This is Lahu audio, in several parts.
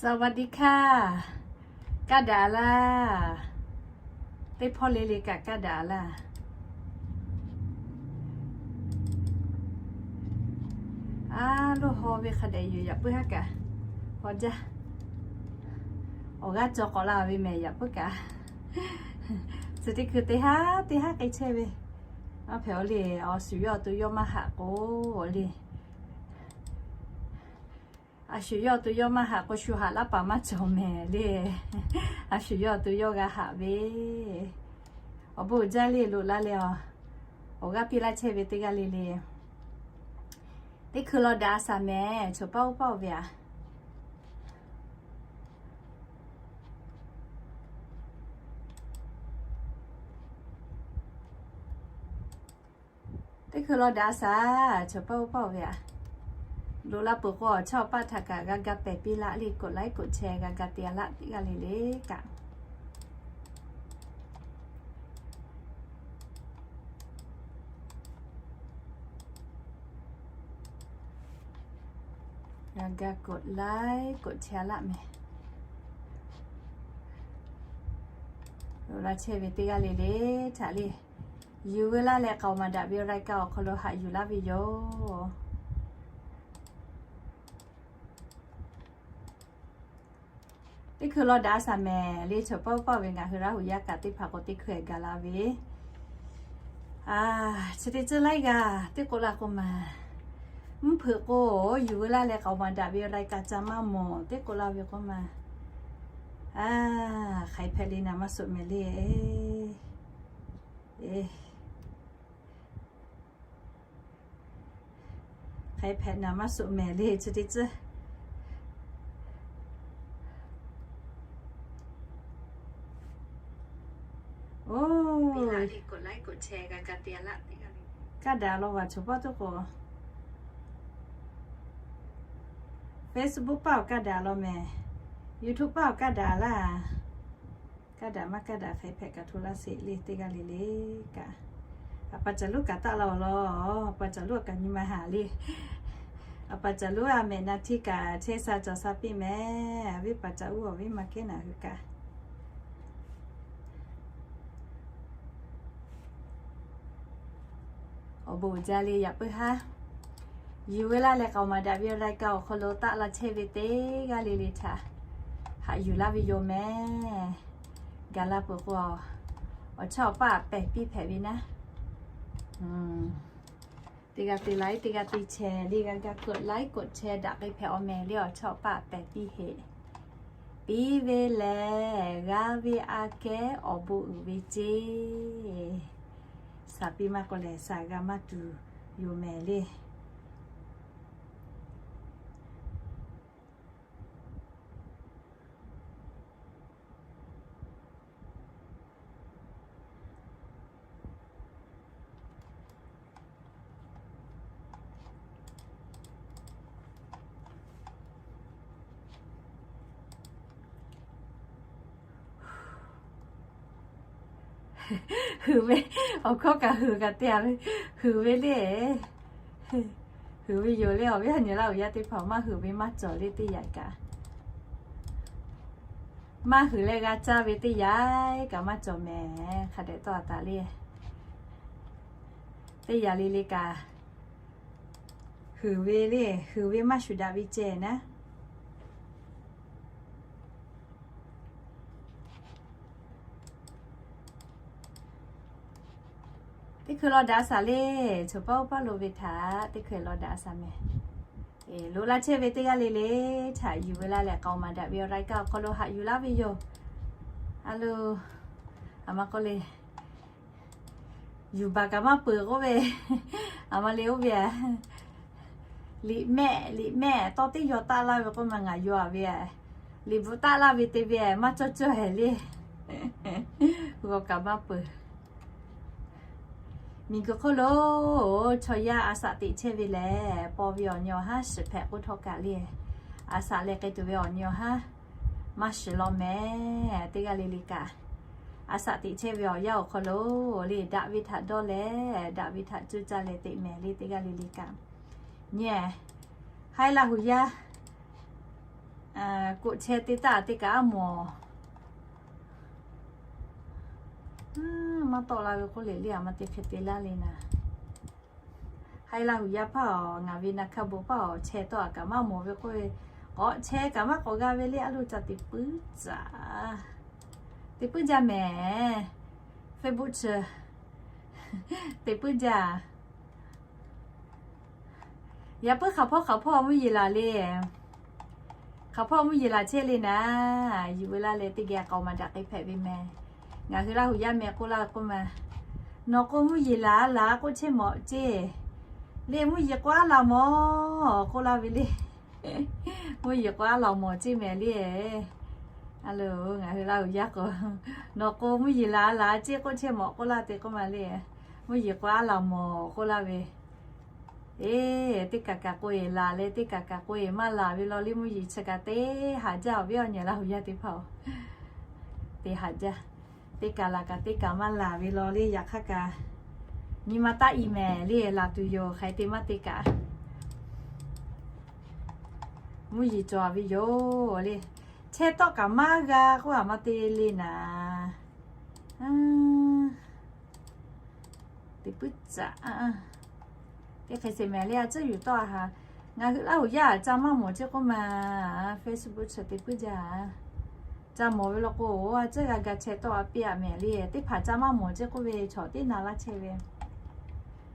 สวัสดีค่ะ Kaˇ daꞈ laˇ. Teˇ hpawˇ le le kaꞈ kaˇ daꞈ laˇ. A, loˇ haw ve hk'a dehꞈ yoˬ, yaꞈ puiˉ haˉ kaꞈ haw jaˇ. Awˬ g'aˇ cawˬ k'awꞈ la ve mehˍ, yaꞈ puiˉ kaꞈ. Chi teˇ hkui teˇ haˉ teˇ haˉ k'ai chehˇ ve. Maˇ hpehꞈ-o le, awˬ shuˍ yawˇ awˬ to yawˇ maˇ haꞈ k'o le. A shuˍ yawˇ awˬ to yawˇ maˇ haꞈ k'o, shu haꞈ laˇ paˍ maˇ cawˬ mehˍ le. A shuˍ yawˇ awˬ to yawˇ g'a haꞈ ve. Awˬ bon uiˍ jaˇ le, loꞈ la leh a, awˬ g'aˇ piˇ laˇ chehˇ ve teˇ g'aˇ le le. Teˇ hkui law daꞈ a shaˍ mehˍ, choˬ paˇ oˇ paˇ-oˬ ve a. Teˇ hkui law daꞈ a shaˍ, choˬ paˇ oˇ paˇ-oˬ ve a. Loꞈ la peuˬ k'o, awˬ chawˇ awˬ paˆ htaꞈ kaꞈ g'a ga pehˬ piˇ laˇ le, กดไลค์ กดแชร์ g'a ga te a laˇ teˇ g'aˇ le le kaꞈ. G'a ga กดไลค์ กดแชร์ laˇ mehˍ. Loꞈ la chehˇ ve teˇ g'aˇ le le htaꞈ le, yuˬ ve laˇ leh k'aoˍ maˍ daꞈ ve รายการ awˬ hk'aw lo haꞈ yuˬ laˇ ve yoˬ. Teˇ hkui law daꞈ a shaˍ mehˍ le, choˬ paˇ oˇ paˇ ve ngaˬ hui Laˇ huˍ yaˇ kaꞈ teˇ hpaˍ k'o teˇ hkui gaˬ la ve. A, chi teˇ tcuhˇ laiˉ g'aˇ teˇ k'oˆ la k'o maˬ, mvuhˇ hpeuꞈ k'o, yuˬ ve laˇ leh k'aoˍ maˍ daꞈ ve รายการ ca maˇ mawˬ teˇ k'oˆ la ve k'o maˬ. A, hk'aˬ hk'e hpehꞈ le naˍ maˇ suꞈ mehˍ le. Hk'aˬ hk'e hpehꞈ naˍ maˇ suꞈ mehˍ le, chi teˇ tcuhˇ. Oˇ, kaˇ daꞈ law vaˬ choˬ paˇ tuˬ k'o, Facebook paˇ awˬ kaˇ daꞈ law mehˍ, YouTube paˇ awˬ kaˇ daꞈ laˇ. Kaˇ daꞈ maˇ kaˇ daꞈ hk'e hpehꞈ kaꞈ hto laˇ sheˍ le teˇ g'aˇ le le kaꞈ. A pa caˬ luˉ kaꞈ taˆ la awˬ lawn, a pa caˬ luˉ kaꞈ nyi ma haˍ le. A pa caˬ luˉ a mehꞈ na htiˇ kaꞈ chehˇ sha cawˬ sha piˇ mehˍ. Viˉ pa caˬ uˉ awˬ viˉ ma kehˉ naˍ hui kaꞈ. Awˬ bon uiˍ jaˇ le yaꞈ puiˉ haˉ. Yuˬ ve laˇ leh k'aoˍ maˍ daꞈ ve รายการ awˬ hk'aw lo taˆ la chehˇ ve teˇ g'aˇ le le htaꞈ haꞈ yuˬ laˇ ve yoˬ mehˍ. Gaˬ la peuˬ k'o, awˬ chawˇ awˬ paˆ pehˬ piˇ hpehꞈ ve naˉ. Teˇ g'aˇ te ไลค์ teˇ g'aˇ te แชร์ le g'a ga กดไลค์ กดแชร์ daꞈ k'ai hpehꞈ awˬ mehˍ le, awˬ chawˇ awˬ paˆ pehˬ piˇ heꞈ. Piˇ ve lehˬ g'a ve aꞈ kehˉ awˬ bon uiˍ ve ceˇ. Shaˍ piˇ maˇ k'oˆ lehˬ shaˍ g'a maˇ tuˬ yoˬ mehˍ le. Huiˍ ve, awˬ hkawˇ kaꞈ huiˍ kaꞈ te a ve, huiˍ ve le. Huiˍ ve yoˬ le, awˬ viˉ awˬ nyi Laˇ huˍ yaˇ teˇ hpaˍ maˇ huiˍ ve maˇ cawˬ le teˇ yanˇ kaꞈ. Maˇ huiˍ leh g'a caˇ ve teˇ yanˇ kaꞈ maˇ cawˬ mehˍ. Hk'a dehꞈ tawˇ a taˍ le. Teˇ yanˇ le le kaꞈ huiˍ ve le, huiˍ ve maˇ shuˍ daꞈ ve ceh naˉ. Teˇ hkui law daꞈ a shaˍ le, choˬ paˇ oˇ paˇ lo ve htaꞈ teˇ hkui law daꞈ a shaˍ mehˍ. Loꞈ la chehˇ ve teˇ g'aˇ le le htaꞈ yuˬ ve laˇ leh k'aoˍ maˍ daꞈ ve รายการ awˬ hk'aw lo haꞈ yuˬ laˇ ve yoˬ. A lo, a ma k'oˆ le, yuˬ baˬ kaꞈ maˇ peuˬ k'oˆ ve, a ma le oˇ ve a. Liꞈ mehˆ liꞈ mehˆ tawˇ teˇ yaw taˆ laˇ ve k'oˆ ma ngaˬ yaw a ve a. Liꞈ bvuhꞈ taˆ laˇ ve te ve maˇ cawˇ cawˇ hehˍ le. G'aw kaꞈ maˇ peuˬ. Miˬguiˬ hk'oˆ lo chaw yaˇ a shaꞈ teꞈ chehˇ ve lehˬ, paw ve awˬ nyi awˬ haˉ shiˍ hpehꞈ k'oˆ htawˇ kaꞈ le, a shaꞈ leh k'ai tuˬ ve awˬ nyi awˬ haˉ maˇ shiˍ law mehˍ. Teˇ g'aˇ le le kaꞈ, a shaꞈ teꞈ chehˇ ve awˬ yanˇ awˬ hk'aw lo le, daꞈ ve htaꞈ dawˇ leh daꞈ ve htaꞈ cuˇ caˇ leh teꞈ mehˍ le teˇ g'aˇ le le kaꞈ. Nyi, haiˉ Laˇ huˍ yaˇ Koꞈ chehˇ te taˇ te kaꞈ aˉ mawˬ. Maˇ tawˆ la ve k'oˆ le le, aˬ ma te hk'e te laˇ le naˍ. Hai Laˇ huˍ yaˇ hpaˇ aˬ, ngaˬ ve naˍ hkaˇ bon hpaˇ aˬ, chehˇ tawˆ a kaꞈ maˇ mawˬ ve k'oˆ ve, k'awꞈ chehˇ kaꞈ maˇ k'awꞈ g'a ve le, a loˬ ca teꞈ puiˉ caꞈ. Teꞈ puiˉ jaˇ mehˍ. Facebook chi teꞈ puiˉ jaˇ. Yaꞈ puiˉ hk'aˬ hpawˇ hk'aˬ hpawˇ mvuhˇ yeˬ laˬ le. Hk'aˬ hpawˇ mvuhˇ yeˬ laˬ chehˇ le naˍ. Yuˬ ve laˇ leh teˇ geh k'aoˍ maˍ daꞈ k'ai hpehꞈ ve mehˍ. Ngaˬ hui Laˇ huˍ yaˇ meh k'oˆ laˇ ve k'oˆ ma, nawˬ k'o mvuhˇ yeˬ laˬ laˬ k'oˆ chehˇ mawˬ ceˇ. Le mvuhˇ yeˬ k'o aˉ laˬ mawˬ k'oˆ laˇ ve le. Mvuhˇ yeˬ k'o aˉ laˬ mawˬ ceˇ mehˍ le. A loˬ, ngaˬ hui Laˇ huˍ yaˇ k'o, nawˬ k'o mvuhˇ yeˬ laˬ laˬ ceˇ k'oˆ chehˇ mawˬ k'oˆ laˇ te k'oˆ ma le. Mvuhˇ yeˬ k'o aˉ laˬ mawˬ k'oˆ laˇ ve. Eˬ, teˇ kaꞈ kaꞈ k'o eˬ laˬ leh teˇ kaꞈ kaꞈ k'o eˬ maˇ laˬ ve law le, mvuhˇ yeˬ chi kaꞈ teˇ haꞈ jaˇ awˬ viˉ awˬ nyi Laˇ huˍ yaˇ teˇ hpaˍ-oˬ. Teˇ haꞈ jaˇ. Teˇ kaꞈ laˬ kaꞈ teˇ kaꞈ maˇ laˬ ve law le, yaꞈ hk'aˇ kaꞈ nyi ma taˇ i mehˍ le, laˬ tuˬ yoˬ hk'aˬ hk'e te maˇ te kaꞈ. Mvuhˇ yeˬ cawˬ ve yoˬ le. Chehˇ tawˆ kaꞈ maˇ g'a k'oˆ aˬ ma te le naˍ. Teꞈ puiˉ caꞈ. Teˇ hk'e sheˍ mehˍ le, a ciˉ yuˬ tawˆ a haˍ. Ngaˬ hui Laˇ huˍ yaˇ ca maˇ mawˬ ceˇ k'oˆ ma, Facebook chi teꞈ puiˉ jaˇ. Ca mawˬ ve law k'o, a ciˉ g'a ga chehˇ tawˆ a piˇ aꞈ mehˍ le. Teˇ hpaˍ ca maˇ mawˬ ceˇ k'oˆ ve chaw teˇ na laˇ chehˇ ve.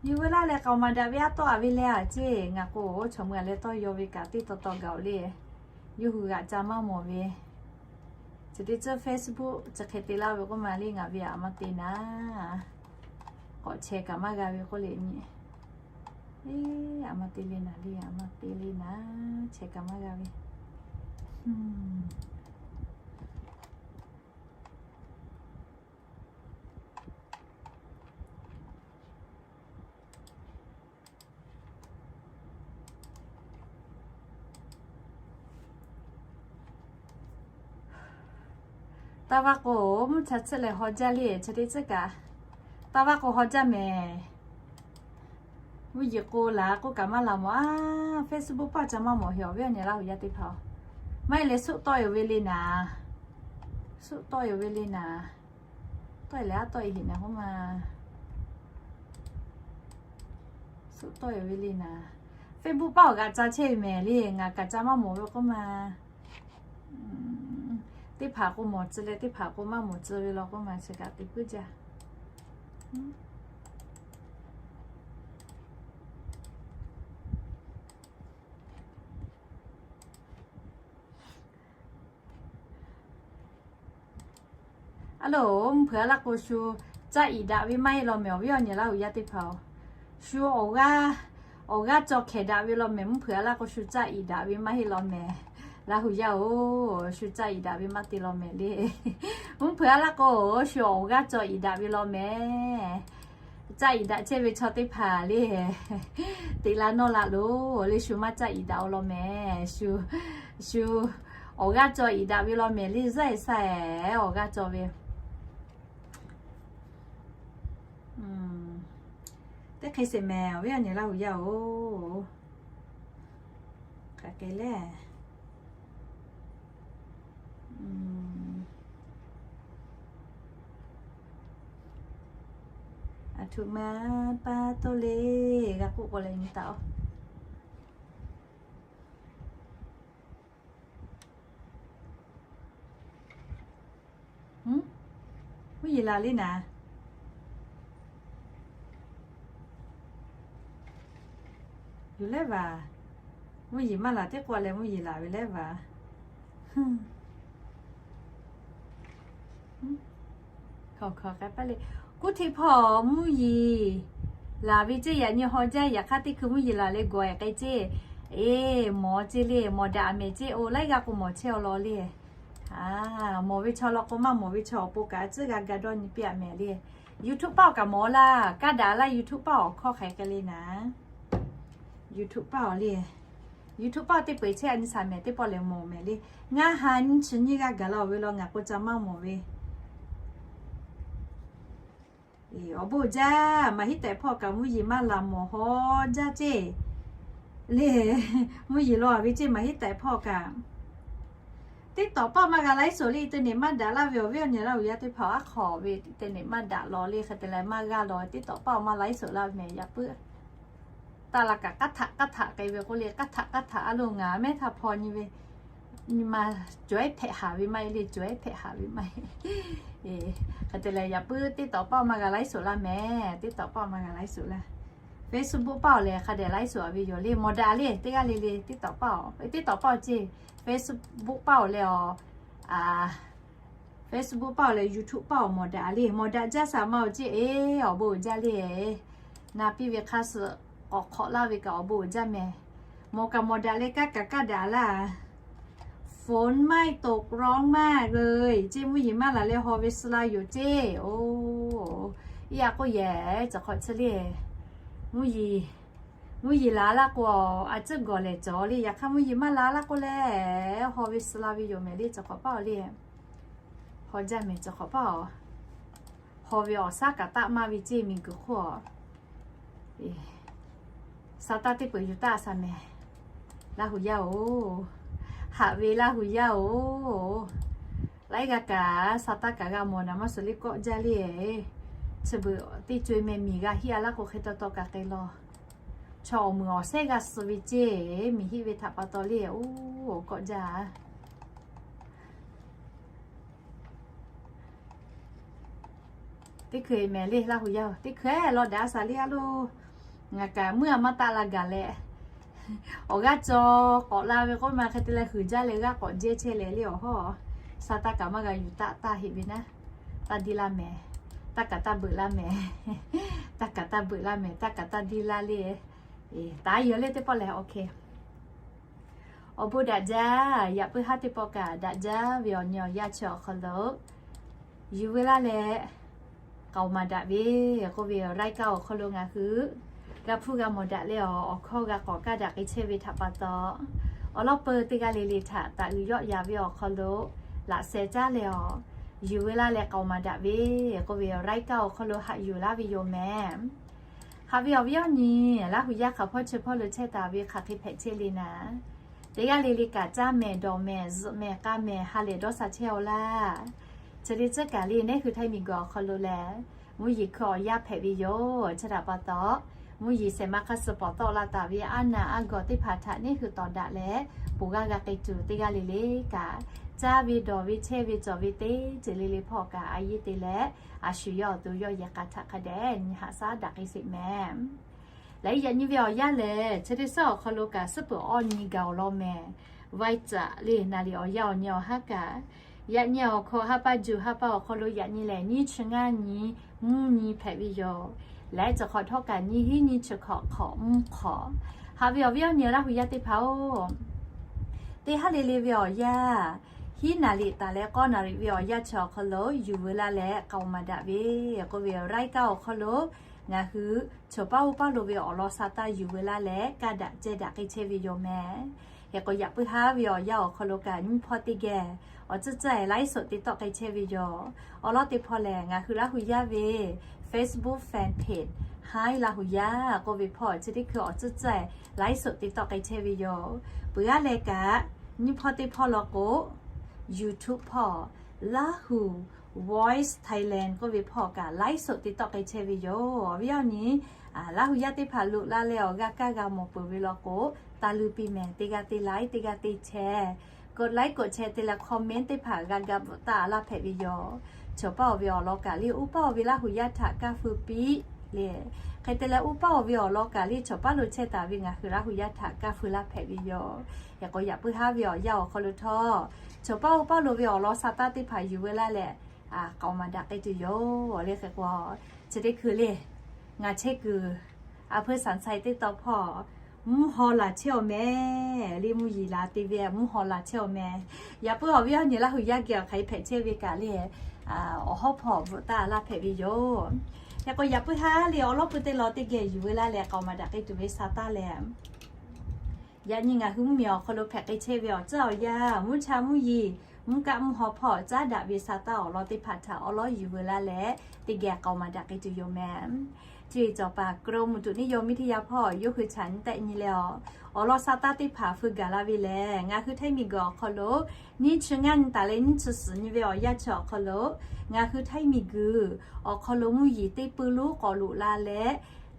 Yuˬ ve laˇ leh k'aoˍ maˍ daꞈ ve aˉ tawˆ a ve leh a ceˇ. Ngaˬ k'o chaw meuˇ a leh tawˇ yaw ve kaꞈ teˇ taw taw gaˬ-oˬ le. Yawˇ hui g'aꞈ ca maˇ mawˬ ve. Chi teˇ ceuˬ Facebook chi hk'e te laˇ ve k'oˆ ma le, ngaˬ ve aˬ ma te naˍ. K'awꞈ chehˇ kaꞈ maˇ g'a ve k'oˆ le nyi. Eˬ, aˬ ma te le naˍ le, aˬ ma te le naˍ, chehˇ kaꞈ maˇ g'a ve. Taˇ vaˇ k'o, mvuhˇ cha tsuhˇ leh haw jaˇ le, chi teˇ tcuhˉ kaꞈ. Taˇ vaˇ k'o haw jaˇ mehˍ. Mvuhˇ yeˬ k'o laˬ k'oˆ kaꞈ maˇ laˬ mawˬ a. Facebook paˆ ca maˇ mawˬ heꞈ awˬ viˉ awˬ nyi Laˇ huˍ yaˇ teˇ hpaˍ-oˬ. Maˇ heˆ leh suhˆ tawˆ yoˬ ve le naˍ. Suhˆ tawˆ yoˬ ve le naˍ. Tawˆ e leh aˉ tawˆ e heꞈ naˍ k'oˆ ma. Suhˆ tawˆ yoˬ ve le naˍ. Facebook paˆ awˬ g'aꞈ ca chehˇ ve mehˍ le, ngaˬ kaꞈ ca maˇ mawˬ ve k'oˆ ma. Teˇ hpaˍ k'o mawˬ tcuh leh teˇ hpaˍ k'o maˇ mawˬ tcuh ve law k'oˆ ma, chi kaꞈ teꞈ puiˉ jaˇ. A loˬ, mvuhˇ hpeuꞈ a laˇ k'o shu caˆ iˍ daꞈ ve maˇ heˆ law mehˍ awˬ viˉ awˬ nyi Laˇ huˍ yaˇ teˇ hpaˍ-oˬ. Shu awˬ g'aˇ, awˬ g'aˇ caw hkehˍ daꞈ ve law mehˍ, mvuhˇ hpeuꞈ a laˇ k'o shu caˆ iˍ daꞈ ve maˇ heˆ law mehˍ. Laˇ huˍ yaˇ-oˬ, shu caˆ iˍ daꞈ ve maˇ te law mehˍ le. Mvuhˇ hpeuꞈ a laˇ k'o, shu awˬ g'aˇ caw iˍ daꞈ ve law mehˍ. Caˆ iˍ daꞈ chehˇ ve chaw teˇ hpaˍ le, teꞈ la nawˇ la loˬ le, shu maˇ caˆ iˍ daꞈ-o law mehˍ. Shu, shu awˬ g'aˇ caw iˍ daꞈ ve law mehˍ le, zaˇ e saˇ e awˬ g'aˇ caw ve. Teˇ hk'e sheˍ mehˍ awˬ viˉ awˬ nyi Laˇ huˍ yaˇ-oˬ. Hk'aˬ hk'e le. Aˬ htoꞈ ma pa taw le, g'a k'oˆ k'o leh nyi taˍ-oˬ. Mvuhˇ yeˬ laˬ le naˍ. Yuˬ leh vaˬ. Mvuhˇ yeˬ maˇ laˬ teˇ k'o leh mvuhˇ yeˬ laˬ ve leh vaˬ. Hk'aˬ hk'aˬ k'ai paˇ le. Kuˉ hteˇ hpawˇ mvuhˇ yeˬ laˬ ve ceˇ, yaꞈ nyi haw jaˇ, yaꞈ hk'aˇ teˇ hkui mvuhˇ yeˬ laˬ leh gawˬ e k'ai ceˇ. Eˬ, mawˬ ceˇ le, mawˬ daꞈ mehˍ ceˇ, oˬ laiˉ g'aˇ k'o mawˬ chehˇ-aw law le. Mawˬ ve chaw law k'o maˇ mawˬ ve chaw awˬ pon kaꞈ a ciˉ g'a ga dawˇ nyi piˇ-aꞈ mehˍ le. YouTube paˆ-oˬ kaꞈ mawˬ laˇ, kaˇ daꞈ laˇ YouTube paˆ awˬ hkawˇ hk'aˬ hk'e le naˍ. YouTube paˆ-oˬ le. YouTube paˆ teˇ peu-eˬ chehˇ a nyi shaˍ mehˍ teˇ pawˆ lehˬ mawˬ mehˍ le. Ngaˇ ha nyiˇ chi nyiˇ g'aˇ gaˬ la-oˬ ve law ngaˬ k'o ca maˇ mawˬ ve. Awˬ bon jaˇ, maˍ hiˉ tehꞈ hpawˇ kaꞈ mvuhˇ yeˬ maˇ laˬ mawˬ haw jaˇ ceˇ. Le, mvuhˇ yeˬ law ve ceˇ maˍ hiˉ tehꞈ hpawˇ kaꞈ. TikTok paˆ maˇ g'a ไลฟ์สด le, internet maˇ daꞈ laˇ ve awˬ viˉ awˬ nyi laˇ uiˍ yaˇ teˇ hpaˍ aˉ hk'aw ve internet maˇ daꞈ law le hk'e te leh maˇ g'a law TikTok paˆ maˇ ไลฟ์สด laˇ mehˍ. Yaꞈ puiˉ taˇ la kaꞈ k'aˉ htaꞈ k'aˉ htaꞈ k'ai ve k'oˆ le, k'aˉ htaꞈ k'aˉ htaꞈ a lo ngaˬ mehˉ htaˇ hpaw nyi ve nyi ma cawˬ ehˉ hpehꞈ haˍ ve maˇ heˆ le, cawˬ ehˉ hpehꞈ haˍ ve maˇ heˆ. Hk'e te leh yaꞈ puiˉ TikTok paˆ maˇ g'a ไลฟ์สด laˇ mehˍ. TikTok paˆ maˇ g'a ไลฟ์สด laˇ. Facebook paˆ awˬ lehˬ hk'a dehꞈ ไลฟ์สด ve yoˬ le, mawˬ daꞈ le teˇ g'aˇ le le TikTok paˆ awˬ, TikTok paˆ awˬ ceˇ, Facebook paˆ awˬ leh awˬ Facebook paˆ awˬ leh YouTube paˆ awˬ mawˬ daꞈ le, mawˬ daꞈ jaˇ shaˍ ma awˬ ceˇ e, awˬ bon uiˍ jaˇ le. Na piˇ ve hk'aˇ suh k'awꞈ hk'awꞈ laˇ ve kaꞈ awˬ bon uiˍ jaˇ mehˍ. Mawˬ kaꞈ mawˬ daꞈ leh kaˇ kaꞈ kaˇ daꞈ laˇ. ฝนไม่ตก ร้อนมากเลย ceˇ, mvuhˇ yeˬ maˇ laˬ leh haw ve suh la yoˬ ceˇ. Oˬ, iˉ a k'oˆ yehˬ cawˬ hk'awꞈ chi le. Mvuhˇ yeˬ, mvuhˇ yeˬ laˬ laˇ k'o a tcuhˉ gawˬ lehˬ cawˬ le. Yaꞈ hk'aˇ mvuhˇ yeˬ maˇ laˬ laˇ k'oˆ leh haw ve suh la ve yoˬ mehˍ le cawˬ hk'awꞈ paˇ awˬ le. Haw jaˇ mehˍ cawˬ hk'awꞈ paˇ awˬ. Haw ve awˬ shaˉ kaꞈ taˆ maˇ ve ceˇ miˬ guiˬ hk'oˆ a. Sa taˇ teˇ peuˬ yuˬ taˆ shaˍ mehˍ. Laˇ hu yaˇ oˬ, haꞈ ve Laˇ hu yaˇ oˬ, laiˉ g'aˇ kaꞈ sa taˇ kaꞈ g'a mawˬ naˍ maˇ suh le kawˆ jaˇ le. Chi beuꞈ teˇ co e meh miˬ g'a hiˆ a laˇ k'o hk'e taw taw kaꞈ k'ai law. Chaw awˬ muiˬ awˬ shehˉ g'a suh ve ceˇ, miˬ hiˆ ve htaꞈ pa taw le. Oˬ, kawˆ jaˇ. Teˇ hkui mehˍ le Laˇ hu yaˇ oˬ, teˇ hkui law daꞈ shaˍ le a lo. Ngaˬ kaꞈ muˇ a maˇ taˆ la gaˬ leh, awˬ g'aˇ caw k'awꞈ la ve k'oˆ ma hk'e te leh huiˍ jaˇ leh g'aˇ k'awꞈ jehˇ chehˇ leh le awˬ hawˉ. Sa taˇ kaꞈ maˇ g'a yuˬ taˆ taˇ heˆ ve naˉ. Taˇ diˇ laˇ mehˍ. Taˇ kaꞈ taˇ beuꞈ laˇ mehˍ. Taˇ kaꞈ taˇ beuꞈ laˇ mehˍ. Taˇ kaꞈ taˇ diˇ laˇ le. Taˍ yehˬ le teˇ pawˆ lehˬ, OK. Awˬ bon daꞈ jaˇ. Yaꞈ puiˉ haˉ teˇ pawˆ kaꞈ daꞈ jaˇ ve awˬ nyi awˬ yaˇ chi awˬ hk'aw lo yuˬ veu laˇ leh, k'aoˍ maˍ daꞈ ve k'oˆ ve awˬ รายการ awˬ hk'aw lo ngaˬ hui g'a hpuˇ g'a mawˬ daꞈ leh awˬ, awˬ hkawˇ g'a k'awꞈ kaˇ daꞈ k'ai chehˇ ve htaꞈ pa taw, awˬ lawn peuˬ teˇ g'aˇ le le htaꞈ taˍ uiˍ yawˆ yaˍ ve awˬ hk'aw lo laꞈ sheh caˉ leh awˬ, yuˬ veu laˇ leh k'aoˍ maˍ daꞈ ve k'oˆ ve awˬ รายการ awˬ hk'aw lo haꞈ yuˬ laˇ ve yoˬ mehˍ. Haꞈ ve awˬ viˉ awˬ nyi, Laˇ hu yaˇ hk'aˬ hpawˇ chi hpawˇ lo chehˇ taˍ ve hk'aˬ hk'e hpehꞈ chehˇ le naˍ. Teˇ g'aˇ le le kaꞈ caˇ mehˍ, dawˬ mehˍ, zuhꞈ mehˍ, k'a mehˍ, ha lehˬ dawˇ sha chehˇ-aw laˇ. Chi le tcuhˉ kaꞈ le, neˉ hui Htaiˇ miˬ guiˬ awˬ hk'aw lo lehˬ, mvuhˇ yeˬ hkui awˬ yaˇ hpehꞈ ve yoˬ. Chi htaꞈ pa taw, mvuhˇ yeˬ shehˍ ma hk'a suh pawˍ tawˆ la taˍ ve aˉ naˍ aˉ gawˬ teˇ hpaˍ htaꞈ neˉ hui tawˍ daꞈ leh, ponˬ g'aˇ g'a k'ai tuˬ teˇ g'aˇ le le kaꞈ, caˇ ve dawˬ ve chehˇ ve cawˬ ve teˇ ceuˬ le le hpawˇ kaꞈ a yehˇ te leh, a shu yawˇ awˬ to yawˇ yehˬ k'a htaꞈ hk'a dehꞈ nyi haꞈ shaˉ daꞈ k'ai sheˍ mehˍ. Laiˉ yaꞈ nyi ve awˬ yanˇ lehˬ, chi teˇ suhˉ awˬ hk'aw lo kaꞈ suhˉ peuˬ awˇ nyi gaˬ awˬ lawn mehˍ. Vaiˇ caꞈ le naˍ liꞈ awˬ yanˇ awˬ nyi awˬ haˉ kaꞈ, yaꞈ nyi awˬ hk'aw ha pa juˬ ha pa awˬ hk'aw lo yaꞈ nyi lehˬ, nyiˇ chi ngaˇ nyi, mvuhˇ nyi hpehꞈ ve yoˬ. Laiˉ cawˬ hk'awꞈ htawˇ kaꞈ nyiˇ hinˉ nyiˇ chi hk'awꞈ hk'awꞈ mvuhˇ hk'awꞈ. Haꞈ ve awˬ viˉ awˬ nyi Laˇ hu yaˇ teˇ hpaˍ-oˬ, teˇ haˉ le le ve awˬ yanˇ, hiˉ naˍ liꞈ taˍ leh k'awˇ naˍ liꞈ ve awˬ yanˇ chi awˬ hk'aw lo yuˬ veu laˇ leh k'aoˍ maˍ daꞈ ve k'oˆ ve awˬ รายการ awˬ hk'aw lo ngaˬ hui choˬ paˉ oˇ paˉ lo ve awˬ lawn sha taˇ yuˬ veu laˇ leh kaˇ daꞈ ceh daꞈ k'ai chehˇ ve yoˬ mehˍ. Hk'e k'o, yaꞈ puiˉ haˉ ve awˬ yanˇ awˬ hk'aw lo kaꞈ nyiˇ hpawˇ teˇ geh awˬ tcuhˉ tcuhˉ-ehˍ ไลฟ์สด te tawˆ k'ai chehˇ ve yoˬ. Awˬ lawn teˇ hpawˇ lehˬ, ngaˬ hui Laˇ hu yaˇ ve Facebook fanpage Hi Laˇ hu yaˇ k'oˆ ve hpawˇ chi teˇ hkui awˬ tcuhˉ tcuhˉ-ehˍ ไลฟ์สด te tawˆ k'ai chehˇ ve yoˬ. Peuˬ g'aˇ leh kaꞈ, nyiˇ hpawˇ teˇ hpawˇ law k'o, YouTube hpawˇ Laˇ hu Voice Thailand k'oˆ ve hpawˇ kaꞈ ไลฟ์สด te tawˆ k'ai chehˇ ve yoˬ. Awˬ viˉ awˬ nyi, Laˇ hu yaˇ teˇ hpaˍ loꞈ la leh awˬ g'a kaˇ g'a mawˬ peuˬ ve law k'o, taˇ luˇ piˇ mehˍ. Teˇ g'aˇ teˇ like, teˇ g'aˇ teˇ share, กดไลค์ กดแชร์ te leh คอมเมนต์ teˇ hpaˍ g'a ga bvuhꞈ taˇ laˇ hpehꞈ ve yoˬ. Choˬ paˉ-oˬ ve awˬ lawn kaꞈ le, uˉ paˉ-oˬ ve Laˇ hu yaˇ htaꞈ kaˇ feu piˇ le. Hk'e te leh, uˉ paˉ-oˬ ve awˬ lawn kaꞈ le, choˬ paˉ lo chehˇ taˍ ve ngaˬ hui Laˇ hu yaˇ htaꞈ kaˇ feu laˇ hpehꞈ ve yoˬ. Hk'e k'o, yaꞈ puiˉ haˉ ve awˬ yanˇ awˬ hk'aw lo htawˇ, choˬ paˉ uˉ paˉ lo ve awˬ lawn sha taˇ teˇ hpaˍ yuˬ veu laˇ leh, k'aoˍ maˍ daꞈ k'ai tuˬ yoˬ le. Hk'e k'o, chi teˇ hkui le, ngaˬ chehˇ kuiˬ a hpeu Shaˍ Ntshai teˇ taw hpawˇ mvuhˇ haw laˬ chehˇ-aw mehˍ le. Mvuhˇ yeˬ laˬ te ve mvuhˇ haw laˬ chehˇ-aw mehˍ. Yaꞈ puiˉ awˬ viˉ awˬ nyi Laˇ hu yaˇ geh awˬ hk'aˬ hk'e hpehꞈ chehˇ ve kaꞈ le, awˬ hawˉ hpawˇ bvuhꞈ taˇ laˇ hpehꞈ ve yoˬ. Hk'e k'o, yaꞈ puiˉ haˉ le awˬ lawn pui teˇ lawn teˇ geh yuˬ veu laˇ leh k'aoˍ maˍ daꞈ k'ai tuˬ ve sha taˇ leh, yaꞈ nyi ngaˬ hui mvuhˇmiˬ awˬ hk'aw lo hpehꞈ k'ai chehˇ ve awˬ tcuhˉ awˬ yanˇ, mvuhˇ cha mvuhˇ yeˬ, mvuhˇ kaˆ mvuhˇ haw hpawˇ caˉ daꞈ ve sha taˇ awˬ lawn teˇ hpaˍ htaꞈ awˬ lawn yuˬ veu laˇ leh, teˇ geh k'aoˍ maˍ daꞈ k'ai tuˬ yoˬ mehˍ. Cuˇ yiˍ cawˬ paˍ กรมอุตุนิยมวิทยา hpawˇ yawˇ hui chaꞈ nyi tehˆ nyi leh, awˬ lawn sha taˇ teˇ hpaˍ feu gaˬ la ve lehˬ, ngaˬ hui Htaiˇ miˬguiˬ awˬ hk'aw lo nyiˇ chi ngaˇ nyi taˍ leh nyiˇ chi suhˍ nyi ve awˬ yanˇ chi awˬ hk'aw lo, ngaˬ hui Htaiˇ miˬguiˬ awˬ hk'aw lo mvuhˇ yeˬ teˇ peu lonˉ k'awꞈ loꞈ la leh,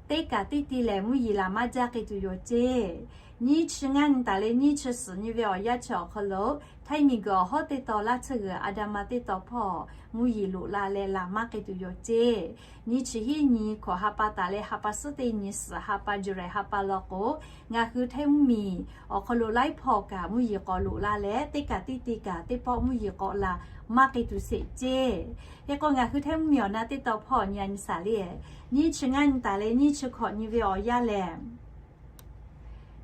teˇ kaꞈ teˇ te lehˬ mvuhˇ yeˬ laˬ maˇ jaˇ k'ai tuˬ yoˬ ceˇ. Nyiˇ chi ngaˇ nyi taˍ leh nyiˇ chi suhˍ nyi ve awˬ yanˇ chi awˬ hk'aw lo, Htaiˇ miˬguiˬ awˬ hawˉ teˇ taw laˇ tsuhˇ g'uiˬ Adama teˇ taw hpawˇ mvuhˇ yeˬ loꞈ la leh laˬ maˇ k'ai tuˬ yoˬ ceˇ. Nyiˇ chi hiˉ nyi hkawꞈ ha pa taˍ leh ha pa suhˉ teˇ nyi suhˍ ha pa July ha pa law k'o, ngaˬ hui Htaiˇ mvuhˇ miˬ awˬ hk'aw lo laiˉ hpawˇ kaꞈ mvuhˇ yeˬ k'awꞈ loꞈ la leh, teˇ kaꞈ teˇ te kaꞈ teˇ pawˆ mvuhˇ yeˬ k'awꞈ laˬ maˇ k'ai tuˬ sheˍ ceˇ. Hk'e k'o, ngaˬ hui Htaiˇ mvuhˇ miˬ awˬ na teˇ taw hpawˇ nyi a nyi saˍ lehˬ, nyiˇ chi ngaˇ nyi taˍ leh nyiˇ chi hkawꞈ nyi ve awˬ yanˇ lehˬ,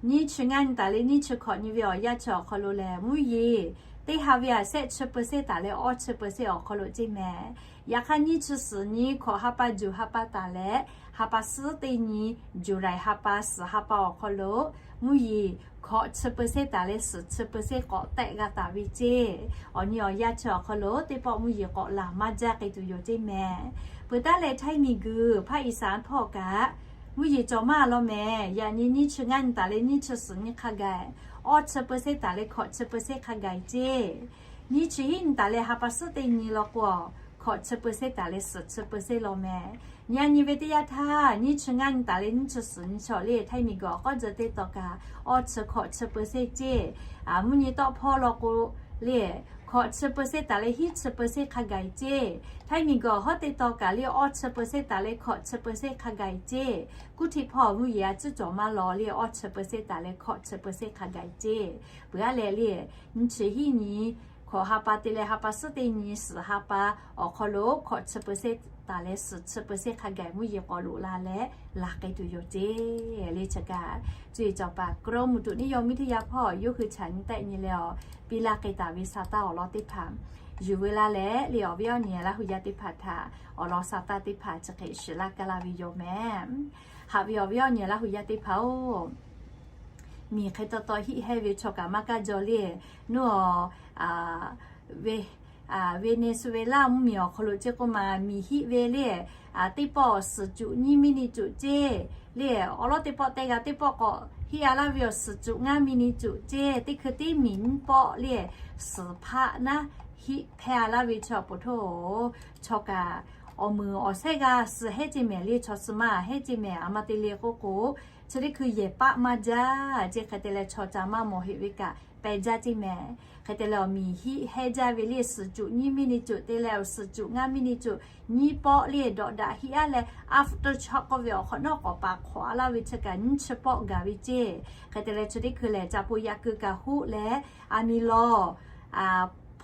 nyiˇ chi ngaˇ nyi taˍ leh nyiˇ chi hkawꞈ nyi ve awˬ yanˇ chi awˬ hk'aw lo lehˬ, mvuhˇ yeˬ teˇ ha ve aˬ shehˆ chi เปอร์เซ็นต์ taˍ leh awˇ chi เปอร์เซ็นต์ awˬ hk'aw lo ceˇ mehˍ. Yaꞈ hk'aˇ, nyiˇ chi suhˍ nyi hkawꞈ ha pa juˬ ha pa taˍ leh ha pa suhˉ teˇ nyi July ha pa suhˍ ha pa awˬ hk'aw lo, mvuhˇ yeˬ hkawꞈ chi เปอร์เซ็นต์ taˍ leh suhˍ chi เปอร์เซ็นต์ k'awꞈ tehˆ g'a taˍ ve ceˇ. Awˬ nyi awˬ yanˇ chi awˬ hk'aw lo teˇ pawˆ mvuhˇ yeˬ k'awꞈ laˬ maˇ jaˇ k'ai tuˬ yoˬ ceˇ mehˍ. Peuˬ taˉ leh, Htaiˇ miˬguiˬ hpaˇ Iˍsaˍ hpawˇ kaꞈ mvuhˇ yeˬ cawˬ maˇ law mehˍ. Yaꞈ nyi nyiˇ chi ngaˇ nyi taˍ leh nyiˇ chi suhˍ nyi hk'a gaˬ awˇ chi เปอร์เซ็นต์ taˍ leh hkawꞈ chi เปอร์เซ็นต์ hk'a gaˬ ceˇ. Nyiˇ chi hiˉ nyi taˍ leh ha pa suhˉ teˇ nyi law k'o, hkawꞈ chi เปอร์เซ็นต์ taˍ leh suhˍ chi เปอร์เซ็นต์ law mehˍ. Nyi a nyi ve teˇ yanˇ htaˇ, nyiˇ chi ngaˇ nyi taˍ leh nyiˇ chi suhˍ nyi chi awˬ lehˬ, Htaiˇ miˬguiˬ awˬ k'awˉ jeh teˇ taw kaꞈ awˇ chi hkawꞈ chi เปอร์เซ็นต์ ceˇ. Mvuhˇ nyi tawˆ hpawˇ law k'o lehˬ, hkawꞈ chi เปอร์เซ็นต์ taˍ leh hiˉ chi เปอร์เซ็นต์ hk'a gaˬ ceˇ. Htaiˇ miˬguiˬ awˬ hawˉ teˇ taw kaꞈ lehˬ awˇ chi เปอร์เซ็นต์ taˍ leh hkawꞈ chi เปอร์เซ็นต์ hk'a gaˬ ceˇ. Kuˇ htiˆ hpawˇ mvuhˇ yeˬ a tcuhˉ cawˬ maˇ law lehˬ, awˇ chi เปอร์เซ็นต์ taˍ leh hkawꞈ chi เปอร์เซ็นต์ hk'a gaˬ ceˇ. Peuˬ aˉ leh lehˬ, nyiˇ chi hiˉ nyi hkawꞈ ha pa te leh ha pa suhˉ teˇ nyi suhˍ ha pa awˬ hk'aw lo hkawꞈ chi เปอร์เซ็นต์ taˍ leh suhˍ chi เปอร์เซ็นต์ hk'a gaˬ mvuhˇ yeˬ k'awꞈ loꞈ la leh laˬ k'ai tuˬ yoˬ ceˇ. Lehˬ chi kaꞈ, cuˇ yiˍ cawˬ paˍ กรมอุตุนิยมวิทยา hpawˇ yawˇ hui chaꞈ nyi tehˆ nyi leh awˬ piˇ laˇ k'ai taˍ ve sha taˇ awˬ lawn teˇ hpaˍ yuˬ ve laˇ leh, lehˬ awˬ viˉ awˬ nyi Laˇ hu yaˇ teˇ hpaˍ htaꞈ awˬ lawn sha taˇ teˇ hpaˍ chi hk'e shiˍ laˇ kaˇ laˇ ve yoˬ mehˍ. Haꞈ ve awˬ viˉ awˬ nyi Laˇ hu yaˇ teˇ hpaˍ-oˬ, miˬ hk'e taw taw hiˆ hehnˇ ve chaw kaꞈ maˇ kaˇ jaw lehˬ, nuˇ a, ve, Venezuela mvuhˇ miˬ awˬ hk'aw lo ceˇ k'oˆ ma, miˬ hiˆ ve lehˬ, teˇ pawˆ suhˍ cuꞈ nyiˇ มิลลิเมตร ceˇ. Lehˬ awˬ lawn teˇ pawˆ te g'a teˇ pawˆ k'awꞈ hiˆ a laˇ ve awˬ suhˍ cuꞈ ngaˇ มิลลิเมตร ceˇ. Teˇ hkui tiˉ miˬ nyiˇ pawˆ lehˬ, suhˍ hpaˆ naˉ hiˆ hpehˇ a laˇ ve chaw poˬ htoˇ, chaw kaꞈ awˬ meunˍ awˬ shehˉ g'a suh hehnˇ ceˇ mehˍ lehˬ, chaw suh maˇ hehnˇ ceˇ mehˍ. A ma te le k'oˆ k'o, chi teˇ hkui yehˬ paˆ maˇ jaˇ ceˇ. Hk'e te leh chaw ca maˇ mawˬ heˆ ve kaꞈ peh jaˇ ceˇ mehˍ. Hk'e te leh awˬ miˬ hiˆ hehnˇ jaˇ ve lehˬ, suhˍ cuꞈ nyiˇ มิลลิเมตร te leh awˬ suhˍ cuꞈ ngaˇ มิลลิเมตร nyiˇ pawˆ lehˬ dawꞈ daꞈ hiˆ aˉ leh aftershock k'oˆ ve awˬ hk'awꞈ nawˉ k'awꞈ paˍ hk'awꞈ a laˇ ve chi kaꞈ nyiˇ chi pawˆ gaˬ ve ceˇ. Hk'e te leh chi teˇ hkui lehˬ, ca po yaꞈ keu kaꞈ hoˆ leh, a miˬ lawˬ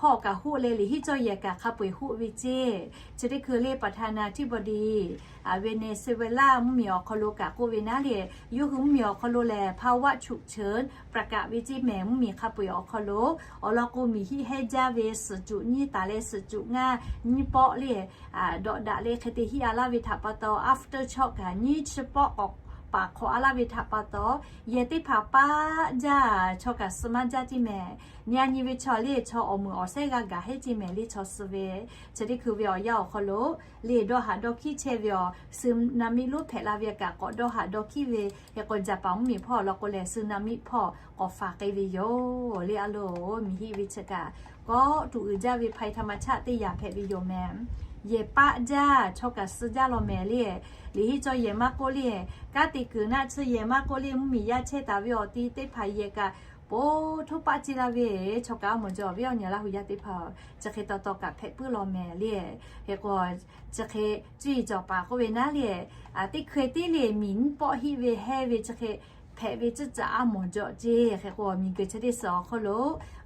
hpawˇ kaꞈ hoˆ leh, liꞈ hiˉ cawˇ yehˬ kaꞈ hk'a peu-eˬ hoˆ ve ceˇ. Chi teˇ hkui lehˬ ประธานาธิบดี Venezuela mvuhˇ miˬ awˬ hk'aw lo kaꞈ k'oˆ ve naˉ lehˬ, yawˇ hui mvuhˇ miˬ awˬ hk'aw lo lehˬ ภาวะฉุกเฉิน ประกาศ ve ceˇ mehˍ. Mvuhˇ miˬ hk'a peu-eˬ awˬ hk'aw lo awˬ lawn k'o, miˬ hiˆ hehnˇ jaˇ ve suhˍ cuꞈ nyiˇ taˍ leh suhˍ cuꞈ ngaˇ nyiˇ pawˆ lehˬ, dawꞈ daꞈ leh hk'e te hiˆ a laˇ ve htaꞈ pa taw, aftershock kaꞈ nyiˇ chi pawˆ k'awꞈ paˍ hk'awꞈ a laˇ ve htaꞈ pa taw, yehˬ teˇ hpaˍ paˆ jaˇ, chaw kaꞈ suh maˇ jaˇ ceˇ mehˍ. Nyi a nyi ve chaw lehˬ, chaw awˬ meunˍ awˬ shehˉ g'a gaˬ hehnˇ ceˇ mehˍ lehˬ, chaw suh ve. Chi teˇ hkui ve awˬ yanˇ awˬ hk'aw lo lehˬ, dawˇ haꞈ dawˇ hkiˉ chehˇ ve awˬ สึนามิ lonˉ hpehꞈ la ve kaꞈ k'awꞈ dawˇ haꞈ dawˇ hkiˉ ve. Hk'e k'o, Japan mvuhˇ miˬ hpawˇ awˬ lawn k'o lehˬ, สึนามิ hpawˇ k'awꞈ faˍ k'ai ve yoˬ lehˬ. A loˬ, miˬ hiˆ ve chi kaꞈ kawˆ tuˬ uiˍ jaˇ ve ภัยธรรมชาติ teˇ yanˇ hpehꞈ ve yoˬ mehˍ. Yehˬ paˆ jaˇ, chaw kaꞈ suh jaˇ law mehˍ lehˬ. Liꞈ hiˉ cawˇ yehˬ maˇ k'oˆ lehˬ, kanˉ te kuiˬ naˆ tsuhˇ yehˬ maˇ k'oˆ lehˬ, mvuhˇ miˬ yaˇ chehˇ taˍ ve awˬ ti teˇ hpaˍ yehˬ kaꞈ po htoˇ paˆ ce la ve. Chaw kaꞈ a mawˬ jaw awˬ viˉ awˬ nyi Laˇ hu yaˇ teˇ hpaˍ-oˬ, chi hk'e taw taw kaꞈ hpehꞈ puiˉ law mehˍ lehˬ. Hk'e k'o, chi hk'e cuˇ yiˍ cawˬ paˍ k'oˆ ve naˉ lehˬ, teˇ hkui tiˉ lehˬ miˬ nyiˇ pawˆ hiˆ ve hehnˇ ve chi hk'e hpehꞈ ve cuhˇ caꞈ a mawˬ jaw ceˇ. Hk'e k'o, miˬ guiˬ chi teˇ suhˍ awˬ hk'aw lo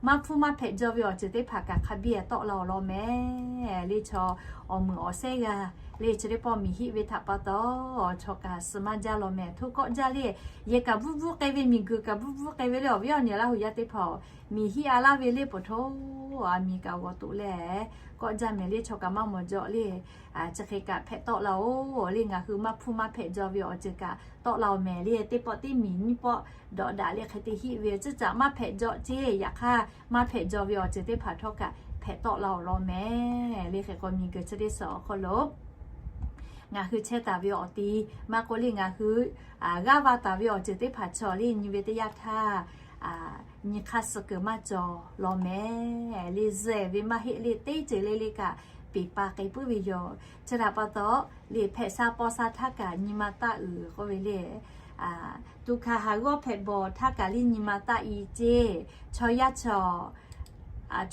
maˇ hpfuhˇ maˇ hpehꞈ jaw ve awˬ ceuˬ teˇ hpaˍ kaꞈ hk'a biˇ tawˆ la awˬ lawn mehˍ lehˬ, chaw awˬ meunˍ awˬ shehˉ g'a lehˬ, chi teˇ pawˆ miˬ hiˆ ve htaꞈ pa taw, chaw kaꞈ suh maˇ jaˇ law mehˍ. Htoˇ kawˆ jaˇ lehˬ, yehˬ kaꞈ bvuhˇ bvuhˇ k'ai ve, miˬ guiˬ kaꞈ bvuhˇ bvuhˇ k'ai ve lehˬ, awˬ viˉ awˬ nyi Laˇ hu yaˇ teˇ hpaˍ-oˬ, miˬ hiˆ a laˇ ve lehˬ poˬ htoˇ, a miˬ kaꞈ g'awˬ toꞈ leh kawˆ jaˇ mehˍ lehˬ, chaw kaꞈ maˇ mawˬ jaw lehˬ, chi hk'e kaꞈ hpehꞈ tawˆ la-oˬ lehˬ, ngaˬ hui maˇ hpfuhˇ maˇ hpehꞈ jaw ve awˬ ceuˬ kaꞈ tawˆ la-oˬ mehˍ lehˬ, teˇ pawˆ tiˉ miˬ nyiˇ pawˆ dawꞈ daꞈ leh hk'e te hiˆ ve cuhˇ caꞈ maˇ hpehꞈ jaw ceˇ. Yaꞈ hk'aˇ, maˇ hpehꞈ jaw ve awˬ ceuˬ teˇ hpaˍ htawˇ kaꞈ hpehꞈ tawˆ la awˬ lawn mehˍ lehˬ. Hk'e k'o, miˬ guiˬ chi teˇ suhˍ awˬ hk'aw lo ngaˬ hui chehˇ taˍ ve awˬ ti, maˇ k'oˆ le ngaˬ hui g'aˇ va taˍ ve awˬ ceuˬ teˇ hpaˍ chaw le nyi ve teˇ yanˇ htaˇ, nyi hk'aˇ suh kuiˬ maˇ cawˬ law mehˍ le. Zuhˆ ve maˇ heˆ le, teˇ ceuˬ le le kaꞈ peˍ pa k'ai puiˉ ve yoˬ. Chi htaꞈ pa taw le, hpehꞈ sha paw sha htaˇ kaꞈ nyi ma taˇ uiˍ k'oˆ ve le. Tuꞈ hkanˍ haˍ g'awˇ hpehꞈ bawˬ htaˇ kaꞈ le nyi ma taˇ i ceˇ. Chaw yaˇ chaw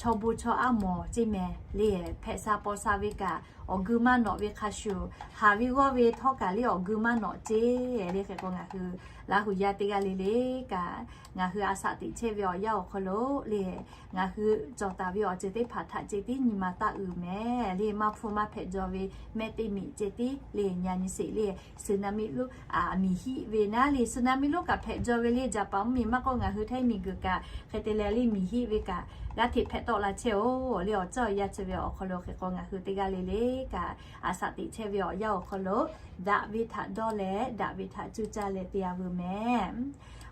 chaw bon chaw aˉ mawˬ ceˇ mehˍ le. Hpehꞈ sha paw sha ve kaꞈ awˬ geu maˇ nawꞈ ve hk'a shuˍ, haˍ ve g'awˇ ve htawˇ kaꞈ le awˬ geu maˇ nawꞈ ceˇ le. Hk'e k'o ngaˬ hui Laˇ huˍ yaˇ teˇ g'aˇ le le kaꞈ, ngaˬ hui a shaꞈ teꞈ chehˇ ve awˬ yanˇ awˬ hk'aw lo le, ngaˬ hui cawˬ taˍ ve awˬ ceuˬ teˇ hpaˍ htaꞈ ceh tiˉ nyi ma taˇ uiˍ mehˍ le. Maˇ hpfuhˇ maˇ hpehꞈ jaw ve mehˆ teˇ miꞈ ceh tiˉ le, nyi nyi sheˍ le, tsunami lonˉ, miˬ hiˆ ve naˉ le, tsunami lonˉ kaꞈ hpehꞈ jaw ve le. Jaˍpaˍ mvuhˇmiˬ maˇ k'oˆ, ngaˬ hui htaiˇ miˬ guiˬ kaꞈ hk'e te leh le miˬ hiˆ ve kaꞈ g'aˇ hteꞈ hpehꞈ tawˆ la chehˇ-oˬ le. Awˬ ceuˬ awˬ yanˇ chi ve awˬ hk'aw lo hk'e k'o ngaˬ hui teˇ g'aˇ le le kaꞈ a shaꞈ teꞈ chehˇ ve awˬ yanˇ awˬ hk'aw lo daꞈ ve htaꞈ dawˇ leh daꞈ ve htaꞈ cuˇ caˇ leh te-a veuˬ mehˍ.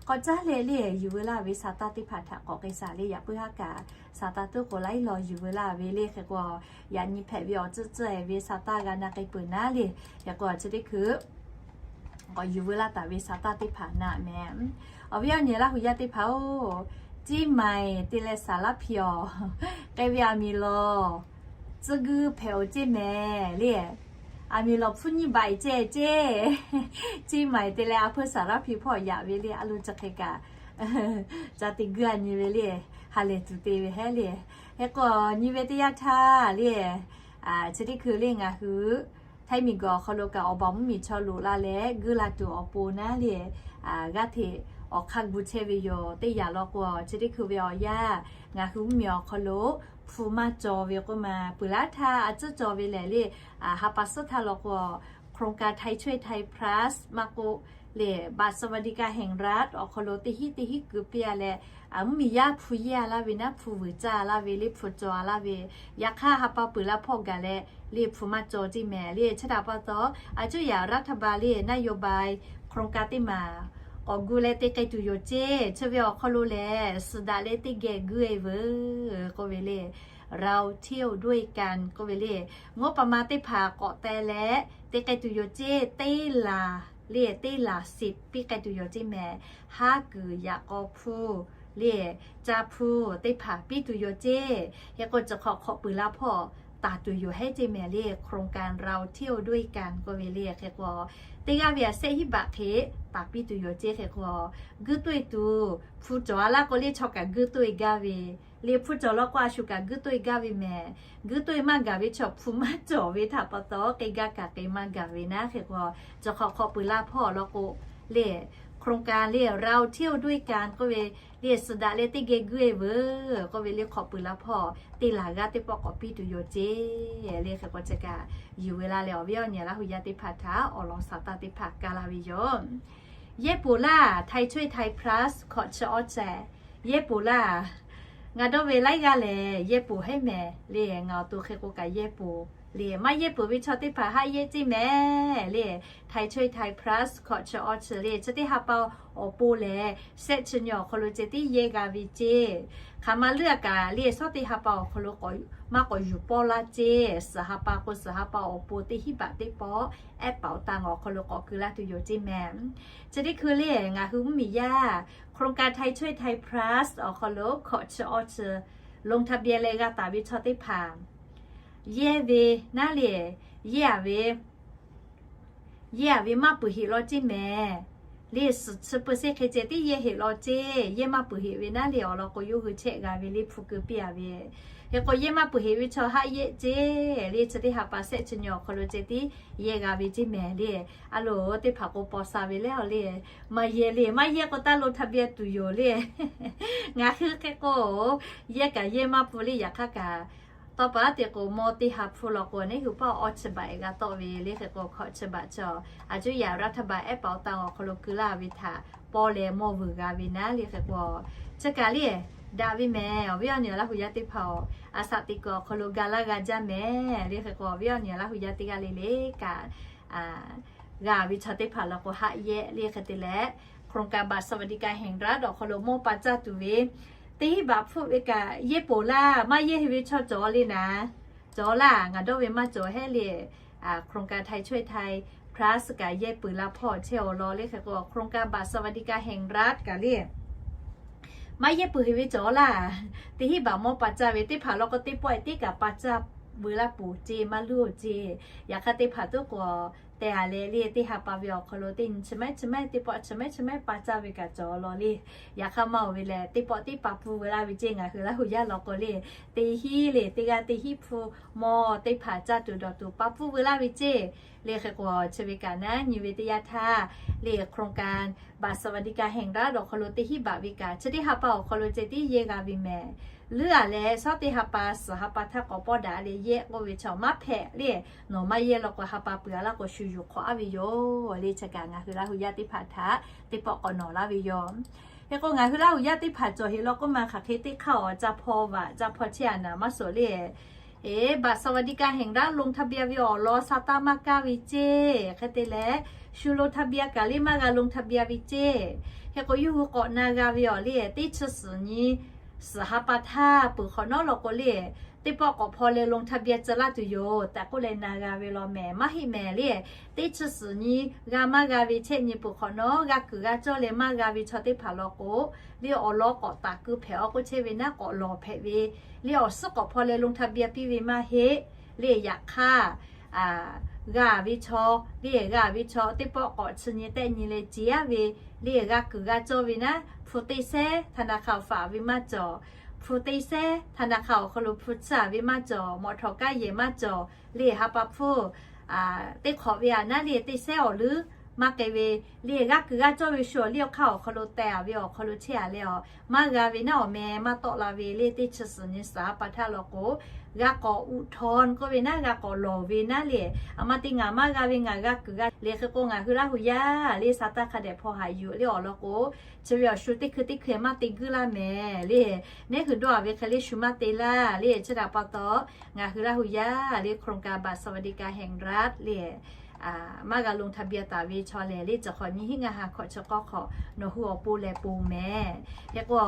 K'awꞈ caˉ leh le, yuˬ veu laˇ ve sa taˇ teˇ hpaˍ htaꞈ k'awꞈ k'ai shaˍ le. Yaꞈ puiˉ haˉ kaꞈ sa taˇ tuˉ k'o laiˉ law yuˬ veu laˇ ve le. Hk'e k'o yaꞈ nyi hpehꞈ ve awˬ tcuhˇ tcuhˇ-e ve sa taˇ g'a na k'ai peuˬ naˉ le. Hk'e k'o chi teˇ hkui k'awꞈ yuˬ veu laˇ taˍ ve sa taˇ teˇ hpaˍ naˆ mehˍ. Awˬ viˉ awˬ nyi Laˇ huˍ yaˇ teˇ hpaˍ-oˬ, Ceˇ maiˍ te leh Saˍ laˇ hpiˍ awˬ k'ai ve aˬ miˍ lawˬ tcuhˇ guiˇ hpehꞈ-oˬ ceˇ mehˍ le. Aˬ miˍ lawˬ hpfuhˇ nyiˇ baꞈ-e ceh ceˇ. Ceˇ maiˍ te leh a hpeuˇ Saˍ laˇ hpiˍ hpawˇ yaꞈ ve le. A lo chi hk'e kaꞈ ca te guiˇ-a nyi ve le. Ha lehˬ tuˬ te ve hehˉ le. Hk'e k'o nyi ve teˇ yanˇ htaˇ le, chi teˇ hkui le ngaˬ hui htaiˇ miˬ guiˬ awˬ hk'aw lo kaꞈ awˬ baˬ mvuhˇmiˬ chaw loꞈ la leh guiˇ la tuˬ awˬ pon naˉ le, g'aˇ hteꞈ awˬ hk'aˇ gu chehˇ ve yoˬ. Teˇ yanˇ law k'o chi teˇ hkui ve awˬ yanˇ ngaˬ hui mvuhˇmiˬ awˬ hk'aw lo hpu maˇ caw ve k'oˆ ma peuˬ laˇ htaˇ a tcuhˉ caw ve lehˬ le, ha pa suhˉ htaˇ law k'o โครงการไทยช่วยไทย Plus maˇ k'oˆ le บัตรสวัสดิการแห่งรัฐ awˬ hk'aw lo teˇ hinˉ teˇ hinˉ keu piˇ-a leh, mvuhˇmiˬ yaˇ hpu yehˇ-a laˇ ve naˉ, hpu vuiˬ caˇ-a laˇ ve le, hpu caw-a laˇ ve, yaꞈ hk'aˇ ha pa peuˬ la hpawˇ gaˬ leh le hpu maˇ caw ceˇ mehˍ le. Chi htaꞈ pa taw, a cuˇ yaꞈ รัฐบาล le นโยบาย โครงการ teˇ maˬ k'awꞈ gu leh te k'ai tuˬ yoˬ ceˇ. Chi ve awˬ hk'aw lo lehˬ suhˍ daꞈ leh teˇ geh guiˇ-e veuˬ k'oˆ ve le, เราเที่ยวด้วยกัน k'oˆ ve le, งบประมาณ teˇ hpaˍ k'awꞈ teh leh te k'ai tuˬ yoˬ ceˇ. Teˇ laˬ le, teˇ laˬ สิบ piˇ k'ai tuˬ yoˬ ceˇ mehˍ. Haˉ kuiˬ yaꞈ k'aw hpu le, ca hpu teˇ hpaˍ piˇ tuˬ yoˬ ceˇ. Hk'e k'o chi hk'awꞈ hk'awꞈ peuˬ la hpawˇ taˍ tuˬ yoˬ heˉ ceˇ mehˍ le, โครงการ เราเที่ยวด้วยกัน k'oˆ ve le. Hk'e k'o teˇ g'aˇ ve aˬ sehˆ hiˉ baꞈ hk'e taˍ piˇ tuˬ yoˬ ceˇ. Hk'e k'o guiˇ toˆ-e tuˬ hpu cawˬ-a laˇ k'o le chaw kaꞈ guiˇ toˆ-e gaˇ ve le, hpu cawˬ law k'o a shu kaꞈ guiˇ toˆ-e gaˇ ve mehˍ. Guiˇ toˆ-e maˇ gaˬ ve chaw hpu maˇ cawˬ ve htaꞈ pa taw k'e gaˇ kaꞈ k'e maˇ gaˬ ve naˉ. Hk'e k'o chi hk'awꞈ hk'awꞈ peuˬ la hpawˇ law k'o le, โครงการ le เราเที่ยวด้วยกัน k'oˆ ve le, suhˍ daꞈ leh teˇ geh guiˇ-e veuˬ k'oˆ ve le, hk'awꞈ peuˬ la hpawˇ teˇ laˬ g'aˇ teˇ pawˆ k'awꞈ piˇ tuˬ yoˬ ceˇ le. Hk'e k'o chi kaꞈ yuˬ veu la leh awˬ viˉ awˬ nyi Laˇ huˍ yaˇ teˇ hpaˍ htaꞈ awˬ lawn sa taˇ teˇ hpaˍ kaˇ la ve yoˬ. Yehˇ poˍ laˇ, ไทยช่วยไทย Plus hkawꞈ chi awˇ ceh, yehˇ poˍ laˇ. Ngaˬ dawˇ ve laiˉ g'aˇ lehˬ yehˇ poˍ heˉ mehˍ le. Ngaˬ awˬ to hk'e k'o kaꞈ yehˇ poˍ le. Maˇ yehˇ peuˬ ve chaw teˇ hpaˍ haˆ yehˇ ceˇ mehˍ le. ไทยช่วยไทย Plus hkawꞈ chi awˇ ceh le, chi teˇ ha pa awˬ pon lehˬ sehˆ chi nyi awˬ hk'aw lo ceh tiˉ yehˇ g'a ve ceˇ. Hk'aˬ ma leuˉ-a kaꞈ le, shawˉ teˇ ha pa awˬ hk'aw lo k'awꞈ maˇ k'awꞈ yuˬ pawˇ laˇ ceˇ. Suhˍ ha pa k'o suhˍ ha pa awˬ pon teˇ hinˉ baꞈ teˇ pawˆ ehˉ paoˍ taˇ ngaˬ awˬ hk'aw lo k'awꞈ keu laˇ tuˬ yoˬ ceˇ mehˍ. Chi teˇ hkui le ngaˬ hui mvuhˇmiˬ yaˇ โครงการ ไทยช่วยไทย Plus awˬ hk'aw lo hkawꞈ chi awˇ ceh ลงทะเบียน leh g'a taˍ ve chaw teˇ hpaˍ yehˇ ve naˉ le, yehˇ-a ve yehˇ-a ve maˇ peuˬ heꞈ law ceˇ mehˍ le. Suhˍ chi เปอร์เซ็นต์ hk'e ceh tiˉ yehˇ heꞈ law ceˇ. Yehˇ maˇ peuˬ heꞈ ve naˉ le awˬ lawn k'o yawˇ hui chehˆ g'a ve le hpu keu piˇ-a ve. Hk'e k'o yehˇ maˇ peuˬ heꞈ ve chaw haˆ yehˇ ceˇ le. Chi teˇ ha pa sehˆ chi nyi awˬ hk'aw lo ceh tiˉ yehˇ g'a ve ceˇ mehˍ le. A loˍ teˇ hpaˍ k'o paw sha ve lehˬ le, maˇ yehˇ le, maˇ yehˇ k'o taˇ ลงทะเบียน tuˬ yoˬ le. Ngaˬ hui hk'e k'o yehˇ kaꞈ yehˇ maˇ peuˬ le. Yaꞈ hk'aˇ kaꞈ tawˇ pa te k'o mawˇ teˇ ha hpu law k'o neˉ hui paˇ awˇ chi baꞈ-e g'a tawˆ ve le. Hk'e k'o hkawꞈ chi baꞈ chi a cuˇ yaꞈ รัฐบาล ehˉ paoˍ taˇ awˬ hk'aw lo keu laˇ ve htaꞈ pawˇ leh mawˇ vuiˬ g'a ve naˉ le. Hk'e k'o chi kaꞈ le daꞈ ve mehˍ. Awˬ viˉ awˬ nyi Laˇ huˍ yaˇ teˇ hpaˍ-oˬ, a shaꞈ teꞈ kuiˬ awˬ hk'aw lo ga laˇ g'a jaˇ mehˍ le. Hk'e k'o awˬ viˉ awˬ nyi Laˇ huˍ yaˇ teˇ g'aˇ le le kaꞈ g'a ve chaw teˇ hpaˍ law k'o haˆ yehˇ le. Hk'e te leh โครงการบัตรสวัสดิการแห่งรัฐ awˬ hk'aw lo mawˇ pa caˇ tuˬ ve teˇ hinˉ baꞈ hpfuhˆ ve kaꞈ yehˇ poˍ laˇ. Maˇ yehˇ heꞈ ve chaw cawˬ le naˉ, cawˬ laˇ. Ngaˬ dawˇ ve maˇ cawˬ heˆ le. โครงการไทยช่วยไทย plus kaꞈ yehˇ peuˬ la hpawˇ chehˇ awˬ lawn le. Hk'e k'o โครงการบัตรสวัสดิการแห่งรัฐ kaꞈ le maˇ yehˇ peuˬ heˍ ve cawˬ laˇ. Teˇ hinˉ baꞈ mawˇ pa caˇ ve teˇ hpaˍ law k'o, teˇ pawˆ e tiˉ kaꞈ pa caˇ veu laˇ peuˬ ceˇ, maˇ luˇ ceˇ. Yaꞈ hk'aˇ teˇ hpaˍ tuˉ k'o, te a leh le teˇ ha pa ve awˬ hk'aw lo teˇ nyi chi mehˉ chi mehˉ, teˇ pawˆ chi mehˉ chi mehˉ pa caˇ ve kaꞈ cawˬ law le. Yaꞈ hk'aˇ maˇ oˬ ve lehˬ, teˇ pawˆ tiˉ pa pfuhˇ veu laˇ ve ceˇ. Ngaˬ hui Laˇ huˍ yaˇ law k'o le, teˇ hinˉ le teˇ g'aˇ teˇ hinˉ hpu mawˇ teˇ hpaˍ caˇ tuˬ dawˬ tuˬ pa pfuhˇ veu laˇ ve ceˇ. Le hk'e k'o, chi ve kaꞈ naˉ nyi ve teˇ yanˇ htaˇ le โครงการบัตรสวัสดิการแห่งรัฐ awˬ hk'aw lo teˇ hinˉ baꞈ ve kaꞈ chi teˇ ha pa awˬ hk'aw lo ceh tiˉ yehˇ g'a ve mehˍ. Leuˉ a leh shawˉ teˇ ha pa suhˍ ha pa htaˇ k'awꞈ pawˆ daꞈ le yehˇ k'oˆ ve chaw maˇ hpehꞈ le. Nawˬ maˇ yehˇ law k'o, ha pa peuˬ a laˇ k'o, shu yuˬ hk'awꞈ aˉ ve yoˬ le. Chi kaꞈ ngaˬ hui Laˇ huˍ yaˇ teˇ hpaˍ htaꞈ teˇ pawˆ k'awꞈ nawˬ laˇ ve yoˬ. Hk'e k'o, ngaˬ hui Laˇ huˍ yaˇ teˇ hpaˍ cawˬ heˍ law k'oˆ ma hk'aˬ hk'e teˇ hk'aˇ awˬ ca hpaw vaꞈ ca hpaw chehˇ a naˍ maˇ suhˍ le. E, บัตรสวัสดิการแห่งรัฐ ลงทะเบียน ve awˬ lawn sa taˇ maˇ kaˇ ve ceˇ. Hk'e te leh, shu ลงทะเบียน kaꞈ le maˇ g'a ลงทะเบียน ve ceˇ. Hk'e k'o, yawˇ hui k'awꞈ na g'a ve awˬ le, teˇ chi suhˍ nyi suhˍ ha pa htaˇ peuˬ hk'awꞈ nawˉ law k'o le, teˇ pawˆ k'awꞈ hpaw leh ลงทะเบียน tcuh laˇ tuˬ yoˬ tehꞈ k'oˆ leh na g'a ve law mehˍ. Maˇ heˆ mehˍ le, teˇ chi suhˍ nyi g'a maˇ g'a ve chehˇ nyi peuˬ hk'awꞈ nawˉ, g'a kuiˬ g'a cawˇ leh maˇ g'a ve chaw teˇ hpaˍ law k'o, le awˬ lawn k'awꞈ taˍ keu hpehꞈ a k'oˆ chehˇ ve naˉ k'awꞈ lawˬ hpehꞈ ve, le awˬ suhˉ k'awꞈ hpaw leh ลงทะเบียน piˇ ve maˇ heˆ. Le yaꞈ hk'aˇ, g'a ve chaw, le g'a ve chaw teˇ pawˆ k'awꞈ chi nyi tehˆ nyi leh ce aˉ ve, le g'a kuiˬ g'a cawˇ ve naˉ, hpu teˇ sehˉ ธนาคาร awˬ faꞈ ve maˇ cawˬ, hpu teˇ sehˉ ธนาคาร awˬ hk'aw lo hpu tsuhˇ a ve maˇ cawˬ, mawꞈ htawꞈ kaˇ yehˬ maˇ cawˬ, le ha pa hpfuhˇ teˇ hk'awꞈ ve a naˉ le teˇ sehˉ awˬ leuˉ maˇ k'ai ve, le g'a kuiˬ g'a cawˇ ve shu awˬ liˇ awˬ hk'aˇ awˬ hk'aw lo teh a ve awˬ hk'aw lo chehˇ a leh a, maˇ g'a ve naˉ awˬ meh maˇ tawˆ la ve le teˇ chi suhˍ nyi suhˍ ha pa htaˇ law k'o, g'a k'awꞈ อุทธรณ์ k'oˆ ve naˉ g'a k'awꞈ lawˬ ve naˉ le, a ma te ngaˬ maˇ g'a ve ngaˬ g'a kuiˬ g'a le. Hk'e k'o, ngaˬ hui Laˇ huˍ yaˇ le sa taˇ hk'a dehꞈ hpaw haꞈ yuˬ le awˬ lawn k'o, chi ve awˬ shu teˇ hkui teˇ hkui maˇ te guiˇ laˇ mehˍ le. Neˉ hui dawˇ a ve hk'e le shu maˇ te laˇ le. Chi htaꞈ pa taw, ngaˬ hui Laˇ huˍ yaˇ le โครงการบัตรสวัสดิการแห่งรัฐ le maˇ g'a ลงทะเบียน taˍ ve chaw lehˬ le, chi hk'awꞈ nyiˇ hinˉ ngaˇ ha hkawꞈ chi k'awˇ hk'awꞈ nawˬ hui awˬ pon leh pon mehˍ. Hk'e k'o,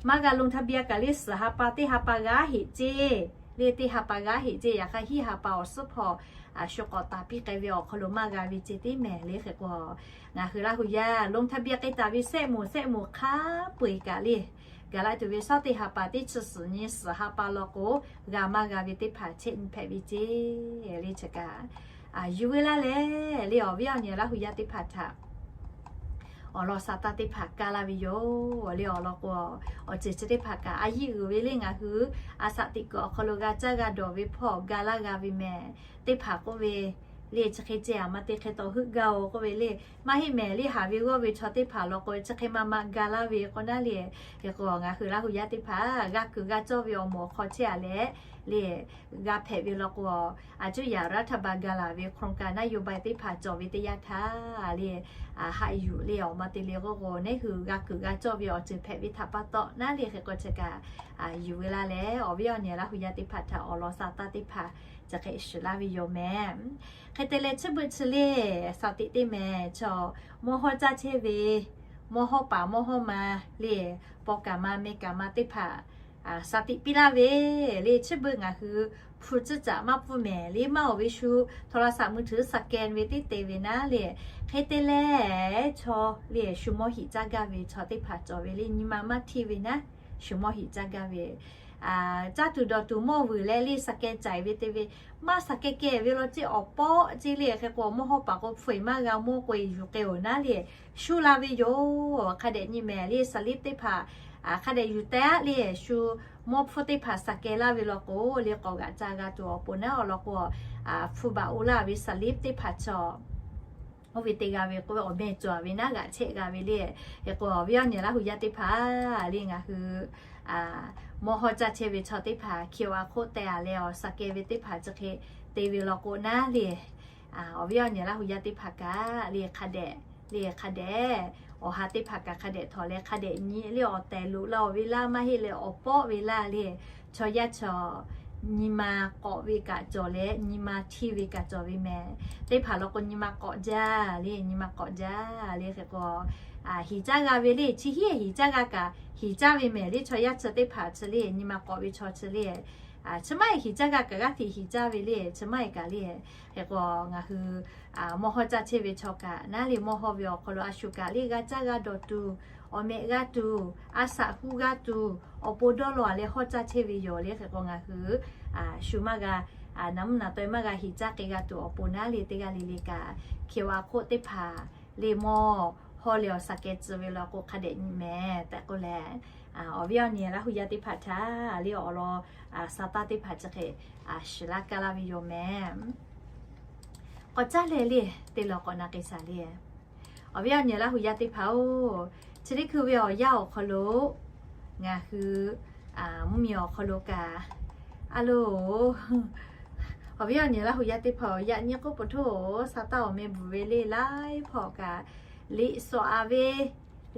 maˇ g'a ลงทะเบียน kaꞈ le suhˍ ha pa teˇ ha pa g'aˇ heꞈ ceˇ, le teˇ ha pa g'aˇ heꞈ ceˇ. Yaꞈ hk'aˇ hiˉ ha pa awˬ suhˉ hpawˇ shu k'awꞈ taˍ piˇ k'ai ve awˬ hk'aw lo maˇ g'a ve ceˇ tiˉ mehˍ le. Hk'e k'o, ngaˬ hui Laˇ huˍ yaˇ ลงทะเบียน k'ai taˍ ve sehˆ moˍ sehˆ moˍ hk'a peu eˬ kaꞈ le, gaˬ la tuˬ ve shawˉ teˇ ha pa teˇ chi suhˍ nyi suhˍ ha pa law k'o, g'a maˇ g'a ve teˇ hpaˍ chehˇ nyi hpehꞈ ve ceˇ le. Chi kaꞈ yuˬ ve laˇ leh le, awˬ viˉ awˬ nyi Laˇ huˍ yaˇ teˇ hpaˍ htaꞈ awˬ lawn sa taˇ teˇ hpaˍ kaˇ laˇ ve yoˬ le. Awˬ lawn k'o, awˬ ceuˬ chi teˇ hpaˍ kaꞈ a yiˇ uiˍ ve le ngaˬ hui a shaꞈ teꞈ kuiˬ awˬ hk'aw lo g'a caˇ g'a dawˬ ve hpawˇ ga laˇ g'a ve mehˍ. Teˇ hpaˍ k'oˆ ve le, chi hk'e ceh a ma te hk'e taw heuˆ gaˇ oˬ k'oˆ ve le, maˇ heˆ mehˍ le. Haˍ ve g'awˇ ve chaw teˇ hpaˍ law k'o, chi hk'e ma ma ga laˇ ve k'o naˉ le. Hk'e k'o, ngaˬ hui Laˇ huˍ yaˇ teˇ hpaˍ g'a kuiˬ g'a cawˇ ve awˬ moˍ awˬ hk'aw chehˇ a leh le, g'a hpehꞈ ve law k'o, a cuˇ yaꞈ รัฐบาล ga laˬ ve โครงการนโยบาย teˇ hpaˍ cawˬ ve teˇ yanˇ htaˇ le, haꞈ yuˬ le awˬ ma te le k'oˆ k'o, neˉ hui g'a kuiˬ g'a cawˇ ve awˬ ceuˬ hpehꞈ ve htaꞈ pa taw naˉ le. Hk'e k'o, chi kaꞈ yuˬ ve laˇ leh, awˬ viˉ awˬ nyi Laˇ huˍ yaˇ teˇ hpaˍ htaꞈ awˬ lawn sa taˇ teˇ hpaˍ chi hk'e shiˍ laˇ ve yoˬ mehˍ. Hk'e te leh, chi beuꞈ chi le, shaˍ tiꞈ teˇ mehˍ chaw mawˇ hawˇ caˇ chehˇ ve, mawˇ hawˇ paˍ mawˇ hawˇ ma le, paw kaˍ ma meh kaˍ ma teˇ hpaˍ shaˍ tiꞈ piˇ laˇ ve le. Chi beuꞈ ngaˬ hui hpu tcuhˉ caꞈ maˇ pfuhˇ mehˍ le, maˇ oˬ ve shu โทรศัพท์มือถือ สแกน ve teˇ te ve naˉ le. Hk'e te leh, chaw le shu mawˇ hiꞈ caˇ gaˇ ve chaw teˇ hpaˍ cawˬ ve le, nyi ma maˇ htiˇ ve naˉ, shu mawˇ hiꞈ caˇ gaˇ ve caˇ tuˬ dawˬ tuˬ mawˇ vuiˬ leh le สแกน caiˍ ve te ve, maˇ สแกน kehˬ ve law ceˇ awˬ pawˆ ceˇ le. Hk'e k'o, mawˇ hawˇ paˍ k'o hpu eˬ maˇ g'a mawˇ k'o eˬ yuˬ k'ai oˬ naˉ le, shuˉ la ve yoˬ. Hk'a dehꞈ nyi mehˍ le, สลิป teˇ hpaˍ hk'a dehꞈ yuˬ teh aˉ le, shu mawˇ hpfuhˇ teˇ hpaˍ สแกน laˇ ve law k'o le, k'awꞈ g'aꞈ ca g'a tuˬ awˬ pon naˉ awˬ lawn k'o, hpu baꞈ oˇ laˇ ve สลิป teˇ hpaˍ chaw oˇ ve te g'a ve k'oˆ ve awˬ meh cawˬ ve naˉ g'aꞈ chehˇ g'a ve le. Hk'e k'o, awˬ viˉ awˬ nyi Laˇ huˍ yaˇ teˇ hpaˍ le ngaˬ hui mawˇ hawˇ caˇ chehˇ ve chaw teˇ hpaˍ คิวอาร์ โค้ด teh a leh awˬ สแกน ve teˇ hpaˍ chi hk'e te ve law k'o naˉ le, awˬ viˉ awˬ nyi Laˇ huˍ yaˇ teˇ hpaˍ kaꞈ le hk'a dehꞈ le hk'a dehꞈ, awˬ ha teˇ hpaˍ kaꞈ hk'a dehꞈ htawnˍ leh hk'a dehꞈ nyi le, awˬ tehˬ loꞈ la oˬ ve laˇ maˇ heˆ leh awˬ pawˆ ve laˇ le, chaw yaˇ chaw nyi ma k'awꞈ ve kaꞈ cawˬ leh nyi ma htiˇ ve kaꞈ cawˬ ve mehˍ. Teˇ hpaˍ law k'o nyi ma k'awꞈ jaˇ le, nyi ma k'awꞈ jaˇ le. Hk'e k'o, hiˍ caˇ g'a ve le. Chi hiˉ hiˍ caˇ g'a kaꞈ hiˍ caˇ ve mehˍ le. Chaw yaˇ chi teˇ hpaˍ chi le, nyi ma k'awꞈ ve chaw chi le, chi maˇ heˆ hiˍ caˇ g'a kaꞈ g'aˇ hteꞈ hiˍ caˇ ve le. Chi maˇ heˆ kaꞈ le, hk'e k'o ngaˬ hui mawˇ hawˇ caˇ chehˇ ve chaw kaꞈ naˉ le, mawˇ hawˇ ve awˬ hk'aw lo a shu kaꞈ le g'a caˇ g'a dawˬ tuˬ, awˬ meh g'a tuˬ, a shaꞈ hu g'a tuˬ, awˬ pon dawˇ law a leh hawˇ caˇ chehˇ ve yoˬ le. Hk'e k'o ngaˬ hui shu maˇ g'a, naˬ mvuhˇ naˬ taweh maˇ g'a hiˍ caˇ k'ai g'a tuˬ awˬ pon naˉ le, teˇ g'aˇ le le kaꞈ, Q R code teˇ hpaˍ le mawˇ hawˇ leh awˬ sha keh tcuh ve law k'o hk'a dehꞈ nyi mehˍ tehꞈ k'oˆ leh, awˬ viˉ awˬ nyi Laˇ hu yaˇ teˇ hpaˍ htaꞈ le awˬ lawn sa taˇ teˇ hpaˍ chi hk'e shiˍ laˇ kaˇ laˇ ve yoˬ mehˍ. K'awꞈ caˉ leh le, te lawˬ k'awꞈ na k'ai shaˍ le. Awˬ viˉ awˬ nyi Laˇ hu yaˇ teˇ hpaˍ-oˬ, chi teˇ hkui ve awˬ yanˇ awˬ hk'aw lo ngaˬ hui mvuhˇmiˬ awˬ hk'aw lo kaꞈ, a lo, awˬ viˉ awˬ nyi Laˇ hu yaˇ teˇ hpaˍ-oˬ, yaꞈ nyi k'oˆ peuˬ htaˇ-oˬ, sa taˇ awˬ meh bvuhˬ ve le laiˉ hpawˇ kaꞈ, liꞈ sawꞈ a ve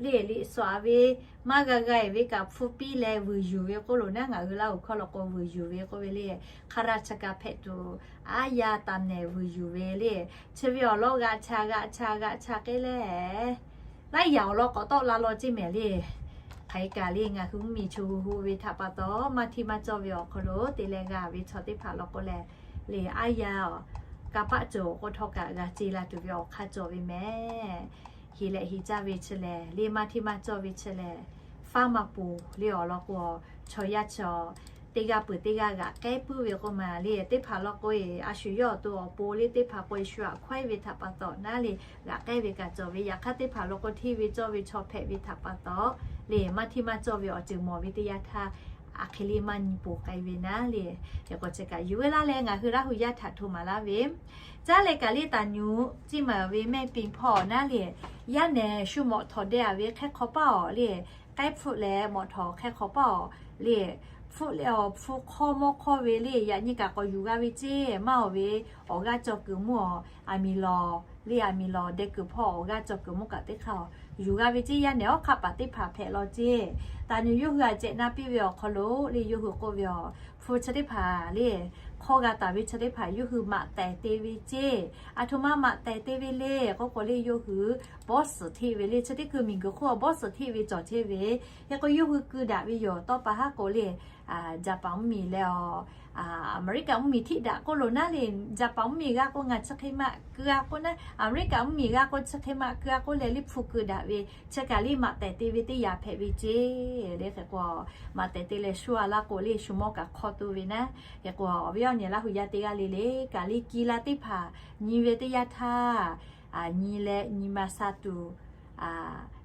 le, liꞈ sawꞈ a ve, maˇ g'a g'a-e ve kaꞈ hpu piˇ leh vuiˬ yuˬ ve k'oˆ lo naˉ, ngaˬ hui Laˇ hu hkawˇ law k'o vuiˬ yuˬ ve k'oˆ ve le, hk'a laˇ chi kaꞈ hpehꞈ tuˬ, aˉ yaˇ taˍ nehˬ vuiˬ yuˬ ve le. Chi ve awˬ lawn g'aꞈ cha g'aꞈ cha g'aꞈ cha k'ai leh, laiˉ yaꞈ awˬ lawn k'awꞈ tawˆ la law ceˇ mehˍ le. Hk'aˬ hk'e kaꞈ le ngaˬ hui mvuhˇmiˬ chu hu hu ve htaꞈ pa taw, maˇ htiˇ maˇ cawˇ ve awˬ hk'aw lo te leh g'a ve chaw teˇ hpaˍ law k'o leh, le aˉ yaˇ kanˇ paˆ cawˬ k'o htawˇ kaꞈ g'a ce la tuˬ ve awˬ hk'aˇ cawˬ ve mehˍ. Hiˍ leh hiˍ caˇ ve chi lehˬ le, maˇ htiˇ maˇ cawˇ ve chi lehˬ, faˉ maˇ poˬ le awˬ lawn k'o, chaw yaˇ chaw teˇ g'aˇ peuˬ teˇ g'aˇ g'aꞈ k'ehˉ puiˉ ve k'oˆ ma le. Teˇ hpaˍ law k'o-e, a shu yawˇ awˬ to awˬ pon le teˇ hpaˍ k'o-e shu aꞈ hkawehˇ ve htaꞈ pa taw naˉ le, g'aꞈ k'ehˉ ve kaꞈ cawˬ ve. Yaꞈ hk'aˇ teˇ hpaˍ law k'o hteˇ ve cawˇ ve chaw hpehꞈ ve htaꞈ pa taw le, maˇ htiˇ maˇ cawˇ ve awˬ ceuˬ mawˬ ve teˇ yanˇ htaˇ, aˬ hk'e le maˇ nyi poˬ k'ai ve naˉ le. Hk'e k'o chi kaꞈ yuˬ ve laˇ leh ngaˬ hui Laˇ hu yaˇ htaꞈ hto maˍ laˇ ve, caˉ leh kaꞈ le taˍ nyuꞈ ciˇ maˍ ve mehˆ piˇ hpawˇ naˉ le, yaˇ nehˬ shu mawꞈ htawꞈ deh a ve hk'e hk'aw paˇ awˬ le, k'ehˉ hpfuhˆ leh mawꞈ htawꞈ hk'e hk'aw paˇ awˬ le, hpfuhˆ leh awˬ hpfuhˆ hk'awˇ mawˇ hk'awˇ ve le, yaꞈ nyi kaꞈ k'awꞈ yuˬ g'a ve ceˇ, maˇ awˬ ve awˬ g'aˇ cawˬ kuiˬ mvuhˇ awˬ, aˬ miˍ lawˬ le, aˬ miˍ lawˬ deh kuiˬ hpawˇ awˬ g'aˇ cawˬ kuiˬ mvuhˇ kaꞈ teˇ hk'aˇ yuˬ g'a ve ceˇ. Yaˇ nehˬ awˉ hk'aˆ paˍ teˇ hpaˍ hpehꞈ law ceˇ. Taˍ nyuꞈ yawˇ hui aꞈ cehꞈ na piˇ ve awˬ hk'aw lo le, yawˇ hui k'oˆ ve awˬ hpu chi teˇ hpaˍ le, hk'awˇ g'a taˍ ve chi teˇ hpaˍ yawˇ hui maꞈ tehˬ te ve ceˇ. Aˬ htoꞈ ma maꞈ tehˬ te ve le k'oˆ k'o le, yawˇ hui bawˇ suhˍ hteˇ ve le, chi teˇ hkui miˬguiˬ hk'oˆ bawˇ suhˍ hteˇ ve cawˬ chehˇ ve. Hk'e k'o yawˇ hui keu daꞈ ve yoˬ. Tawˇ pa haˉ k'o le, Jaˍpaˍ mvuhˇmiˬ leh awˬ, Aˍmeˍriˆkaˍ mvuhˇmiˬ hteˇ daꞈ k'oˆ lo naˉ le, Jaˍpaˍ mvuhˇmiˬ g'a k'o ngaˬ chi hk'e maꞈ keu a k'oˆ naˉ, Aˍmeˍriˆkaˍ mvuhˇmiˬ g'a k'o chi hk'e maꞈ keu a k'oˆ leh le hpu keu daꞈ ve, chi kaꞈ le maꞈ tehˬ te ve teˇ yanˇ hpehꞈ ve ceˇ le. Hk'e k'o maꞈ tehˬ te leh shu a laˇ k'o le shu mawˇ kaꞈ hk'aw to ve naˉ. Hk'e k'o awˬ viˉ awˬ nyi Laˇ hu yaˇ teˇ g'aˇ le le kaꞈ le ki la teˇ hpaˍ nyi ve teˇ yanˇ htaˇ, nyi leh nyi ma sha tuˬ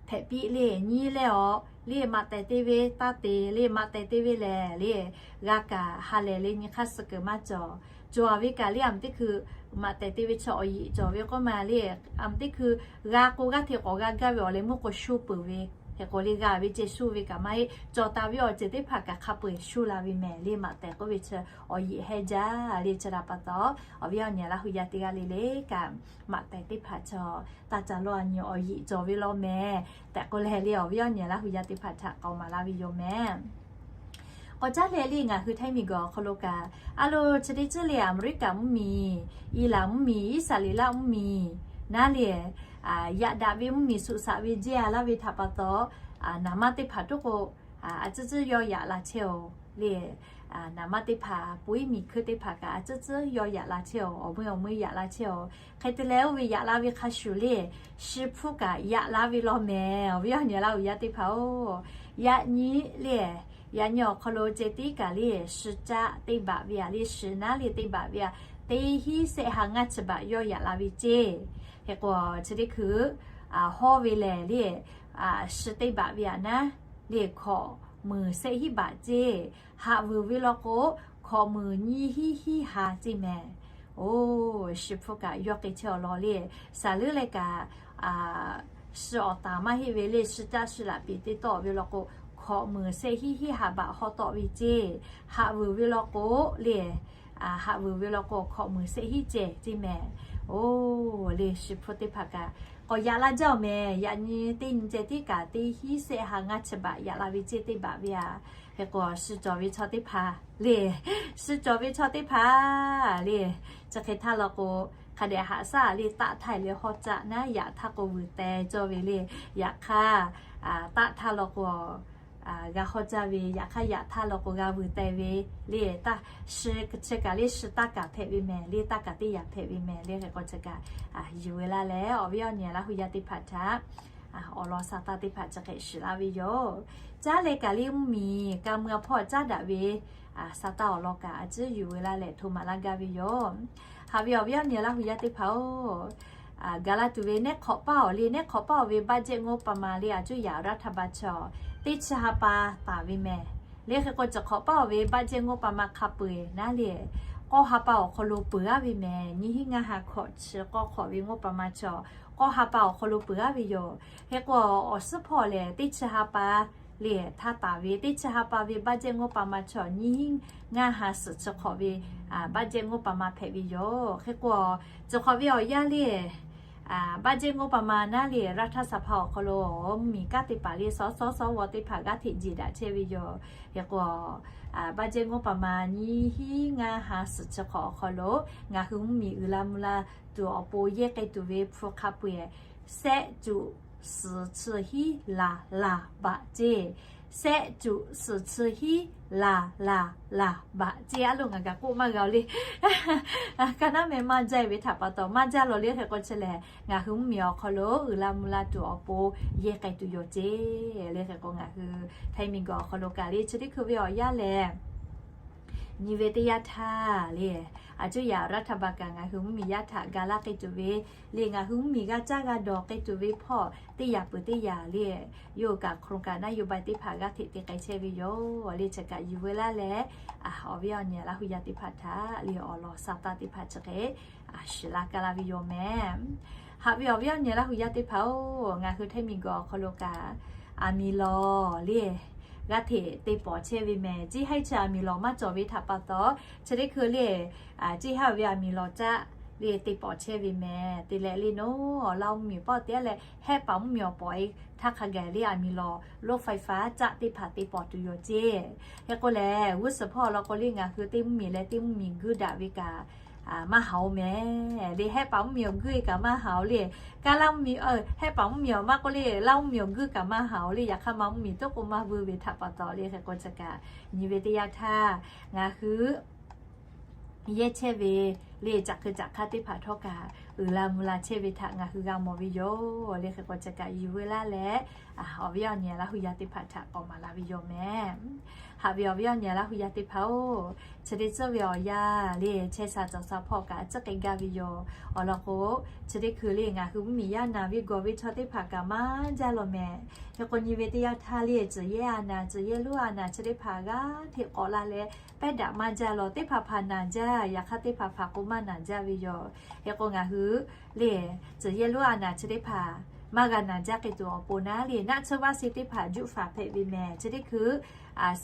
hpehꞈ piˇ le. Nyi leh awˬ le maꞈ tehˬ te ve taˇ te le, maꞈ tehˬ te ve lehˬ le g'a kaꞈ ha lehˬ le nyi hk'aˇ suh kuiˬ maˇ cawˬ. Cawˬ a ve kaꞈ le aˬ miˍ teˇ hkui maꞈ tehˬ te ve chi awˬ yiꞈ cawˬ ve k'oˆ ma le, aˬ miˍ teˇ hkui g'a k'o g'aˇ hteꞈ k'awꞈ g'a gaˇ ve awˬ leh meuˇ k'o shu peuˬ ve. Hk'e k'o le g'a ve ceh shu ve kaꞈ maˇ heˆ. Cawˬ taˍ ve awˬ ceuˬ teˇ hpaˍ kaꞈ hk'a peu-eˬ shu la ve mehˍ le. Maꞈ tehˬ k'oˆ ve chi awˬ yiꞈ heh jaˇ le. Chi htaꞈ pa taw awˬ viˉ awˬ nyi Laˇ hu yaˇ teˇ g'aˇ le le kaꞈ maꞈ tehˬ teˇ hpaˍ chaw taˇ ca lawˇ a nyi awˬ yiꞈ cawˬ ve law mehˍ tehꞈ k'oˆ leh le awˬ viˉ awˬ nyi Laˇ hu yaˇ teˇ hpaˍ htaꞈ k'awꞈ maˍ laˇ ve yoˬ mehˍ. K'awꞈ caˉ leh le ngaˬ hui htaiˇ miˬguiˬ awˬ hk'aw lo kaꞈ a lo chi teˇ ceuˬ le Aˍmeˍriˆkaˍ mvuhˇmiˬ, Iˉlaˍ mvuhˇmiˬ, Iˉsaˍreˍlaˆ mvuhˇmiˬ naˉ le, yaꞈ daꞈ ve mvuhˇmiˬ suꞈ shaꞈ ve jehˇ a laˇ ve htaꞈ pa taw, naˍ manˇ teˇ hpaˍ tuˉ k'o a ciˉ ciˉ yawˇ yaꞈ la chehˇ-oˬ le. Naˍ manˇ teˇ hpaˍ puiˉ miˬ hkui teˇ hpaˍ kaꞈ a ciˉ ciˉ yawˇ yaꞈ la chehˇ-oˬ. Awˬ meuˇ awˬ meuˇ yaꞈ la chehˇ-oˬ. Hk'e te leh oˇ ve yaꞈ la ve hk'a shuˍ le shi hpfuhˇ kaꞈ yaꞈ la ve law mehˍ. Awˬ viˉ awˬ nyi Laˇ hu yaˇ teˇ hpaˍ-oˬ, yaꞈ nyi le, yaꞈ nyi awˬ hk'aw lo ceh tiˉ kaꞈ le shi caˆ teˇ baꞈ ve a le shi naˉ le teˇ baꞈ ve a teˇ hinˉ sehˆ ha ngaˇ chi baꞈ yawˇ yaꞈ la ve ceˇ. Hk'e k'o chi teˇ hkui hawˇ ve lehˬ le shi teˇ baꞈ ve a naˉ le hkawꞈ muiˬ sehˆ hinˉ baꞈ ceˇ. Haꞈ vuiˬ ve law k'o hkawꞈ muiˬ nyiˇ hinˉ hinˉ ha ceˇ mehˍ. Oˬ, shi hpfuhˇ kaꞈ yawˇ k'ai chehˇ awˬ lawn le, saˍ leuˉ leh kaꞈ shi awˬ taˍ maˇ heˆ ve le shi caˆ shi laꞈ peˍ te tawˆ ve law k'o hkawꞈ muiˬ sehˆ hinˉ hinˉ ha baꞈ hawˇ tawˆ ve ceˇ. Haꞈ vuiˬ ve law k'o le, haꞈ vuiˬ ve law k'o hkawꞈ muiˬ sehˆ hinˉ ceh ceˇ mehˍ. Oˬ, le shi hpfuhˇ teˇ hpaˍ kaꞈ k'o Awˬ yaꞈ la jaˇ-oˬ mehˍ. Yaꞈ nyi teˇ nyi ceh tiˉ kaꞈ teˇ hinˉ sehˆ ha ngaˇ chi baꞈ yaꞈ la ve ceˇ teˇ baꞈ ve aꞈ. Hk'e k'o, shu cawˬ ve chaw teˇ hpaˍ le, shu cawˬ ve chaw teˇ hpaˍ le, chi hk'e htaˇ law k'o, hk'a dehꞈ haꞈ shaˉ le, taˆ htaˇ leh hawˇ caˆ naˉ, yaꞈ htaˇ k'o vuiˬ teh cawˇ ve le. Yaꞈ hk'aˇ, taˆ htaˇ law k'o, g'a hawˇ caˇ ve, yaꞈ hk'aˇ yaꞈ htaˇ law k'o g'a vuiˬ teh ve le. Taˇ, chi kaꞈ le, shi taˇ kaˍ hpehꞈ ve mehˍ le, taˇ kaˍ teˇ yanˇ hpehꞈ ve mehˍ le. Hk'e k'o, chi kaꞈ yuˬ ve laˇ leh, awˬ viˉ awˬ nyi Laˇ hu yaˇ teˇ hpaˍ htaꞈ awˬ lawn sa taˇ teˇ hpaˍ chi hk'e shiˍ laˇ ve yoˬ. Caˉ leh kaꞈ le mvuhˇmiˬ ka mui a hpawˇ caˉ daꞈ ve sa taˇ awˬ lawn kaꞈ a ciˉ yuˬ ve laˇ leh, hto maˍ laˇ gaˇ ve yoˬ. Haꞈ ve awˬ viˉ awˬ nyi Laˇ hu yaˇ teˇ hpaˍ-oˬ, gaˬ la tuˬ ve nehˉ hk'awꞈ paˇ awˬ le, nehˉ hk'awꞈ paˇ awˬ ve budget งบประมาณ le, a cuˇ yaꞈ รัฐบาล chaw teˇ chi ha pa taˍ ve mehˍ le. Hk'e k'o, chi hk'awꞈ paˇ awˬ ve budget งบประมาณ hk'a peu-eˬ naˉ le, k'awˇ ha pa awˬ hk'aw lo peuˬ aˉ ve mehˍ. Nyiˇ hinˉ ngaˇ ha hkawꞈ chi k'awˇ hk'awꞈ ve งบประมาณ chaw k'awˇ ha pa awˬ hk'aw lo peuˬ aˉ ve yoˬ. Hk'e k'o, awˬ suhˉ hpawˇ lehˬ teˇ chi ha pa le htaˇ taˍ ve, teˇ chi ha pa ve budget งบประมาณ chaw nyiˇ hinˉ ngaˇ ha suhˍ chi hk'awꞈ ve budget งบประมาณ hpehꞈ ve yoˬ. Hk'e k'o, chi hk'awꞈ ve awˬ yanˇ le, budget งบประมาณ naˉ le, รัฐสภา awˬ hk'aw lo mvuhˇmiˬ kanˉ teˇ hpaˍ le, สส สว teˇ hpaˍ g'aˇ hteꞈ jeˬ daꞈ chehˇ ve yoˬ. Hk'e k'o, budget งบประมาณ nyiˇ hinˉ ngaˇ ha suhˍ chi hk'awꞈ awˬ hk'aw lo ngaˬ hui mvuhˇmiˬ uiˍ la mvuh la tuˬ awˬ pon yehˇ k'ai tuˬ ve hpu hk'a peu-eˬ, sehˆ cuꞈ suhˍ chi hiˉ laˬ laˬ baꞈ ceˇ. Sehˆ cuꞈ suhˍ chi hiˉ laˬ laˬ laˬ baꞈ ceˇ. A lo ngaˬ gaˬ k'oˆ maˇ g'a-o le. Ka naˉ meh maˇ jaˇ ve htaꞈ pa taw maˇ jaˇ lawˬ le. Hk'e k'o, chi lehˬ ngaˬ hui mvuhˇmiˬ awˬ hk'aw lo uiˍ la mvuh la tuˬ awˬ pon yehˇ k'ai tuˬ yoˬ ceˇ. Le hk'e k'o, ngaˬ hui htaiˍ miˬguiˬ awˬ hk'aw lo kaꞈ le, chi teˇ hkui ve awˬ yanˇ lehˬ, nyi ve teˇ yanˇ htaˇ le, a cuˇ yaꞈ รัฐบาล kaꞈ ngaˬ hui mvuhˇmiˬ yaˇ htaꞈ ga laˇ k'ai tuˬ ve le, ngaˬ hui mvuhˇmiˬ g'a caˇ g'a dawˬ k'ai tuˬ ve hpawˇ teˇ yanˇ peuˬ teˇ yanˇ le, yawˇ kaꞈ โครงการนโยบาย teˇ hpaˍ g'aˇ hteꞈ te k'ai chehˇ ve yoˬ le. Chi kaꞈ yuˬ ve laˇ leh, awˬ viˉ awˬ nyi Laˇ hu yaˇ teˇ hpaˍ htaꞈ le awˬ lawn sa taˇ teˇ hpaˍ chi hk'e shiˍ laˇ ka laˇ ve yoˬ mehˍ. Haꞈ ve awˬ viˉ awˬ nyi Laˇ hu yaˇ teˇ hpaˍ-oˬ, ngaˬ hui htaiˍ miˬguiˬ awˬ hk'aw lo kaꞈ aˬ miˍ lawˬ le, g'aˇ hteꞈ te pawˍ chehˇ ve mehˍ. Ciˇ haiˇ chi aˬ miˍ lawˬ maˇ cawˬ ve htaꞈ pa taw, chi teˇ hkui le, ciˇ haiˇ ve aˬ miˍ lawˬ caˆ le te pawˍ chehˇ ve mehˍ. Te leh le naˉ, Laˇ mvuhˇmiˬ pawˆ te leh Hehˆ paˍ mvuhˇmiˬ awˬ pawˍ-e htaˇ hk'a gaˬ le aˬ miˍ lawˬ รถไฟฟ้า caˆ teˇ hpaˍ te pawˍ tuˬ yoˬ ceˇ. Hk'e k'o lehˬ, g'uˇ suhˍ hpawˇ law k'o le ngaˬ hui teˇ mvuhˇmiˬ leh teˇ mvuhˇmiˬ guˇ daꞈ ve kaꞈ maˇ haˍ-oˬ mehˍ. Le Hehˆ paˍ mvuhˇmiˬ awˬ guˇ-e kaꞈ maˇ haˍ-oˬ le. Kaˇ Laˇ mvuhˇmiˬ, Hehˆ paˍ mvuhˇmiˬ awˬ maˇ k'o le Laˇ mvuhˇmiˬ awˬ guˇ kaꞈ maˇ haˍ-oˬ le. Yaꞈ hk'aˇ maˇ mvuhˇmiˬ toˉ k'o maˇ vuiˇ ve htaꞈ pa taw le. Hk'e k'o chi kaꞈ nyi ve teˇ yanˇ htaˇ ngaˬ hui yehˇ chehˇ ve le caꞈ hk'e caꞈ hk'aˇ teˇ hpaˍ htawˇ kaꞈ uiˍ la mvuh la chehˇ ve htaꞈ ngaˬ hui g'a mawˬ ve yoˬ le. Hk'e k'o chi kaꞈ yuˬ ve laˇ leh, awˬ viˉ awˬ nyi Laˇ hu yaˇ teˇ hpaˍ htaꞈ k'awꞈ maˍ la ve yoˬ mehˍ. Haꞈ ve awˬ viˉ awˬ nyi Laˇ hu yaˇ teˇ hpaˍ-oˬ, chi teˇ tcuhˇ ve awˬ yanˇ le chehˇ sha cawˬ sha hpawˇ kaꞈ tcuhˉ k'ai gaˇ ve yoˬ. Awˬ lawn k'o, chi teˇ hkui le ngaˬ hui mvuhˇmiˬ yaˇ naˬ ve gawˬ ve chaw teˇ hpaˍ kaꞈ maˇ jaˇ lawˬ mehˍ. Hk'e k'o nyi ve teˇ yanˇ htaˇ le, tcuhˬ yehˇ a naˬ, tcuhˬ yehˇ lonˉ a naˬ chi teˇ hpaˍ g'aˇ hteꞈ k'awꞈ la leh, pehˉ daꞈ maˇ jaˇ lawˬ. Teˇ hpaˍ hpaˍ naˬ jaˇ, yaꞈ hk'aˇ teˇ hpaˍ hpaˍ k'o maˇ naˬ jaˇ ve yoˬ. Hk'e k'o ngaˬ hui le, tcuhˬ yehˇ lonˉ a naˬ chi teˇ hpaˍ maˇ g'a naˬ jaˇ k'ai tuˬ awˬ pon naˉ le, naˆ tsuhˇ vaˆ se teˇ hpaˍ juˆ faˍ hpehꞈ ve mehˍ. Chi teˇ hkui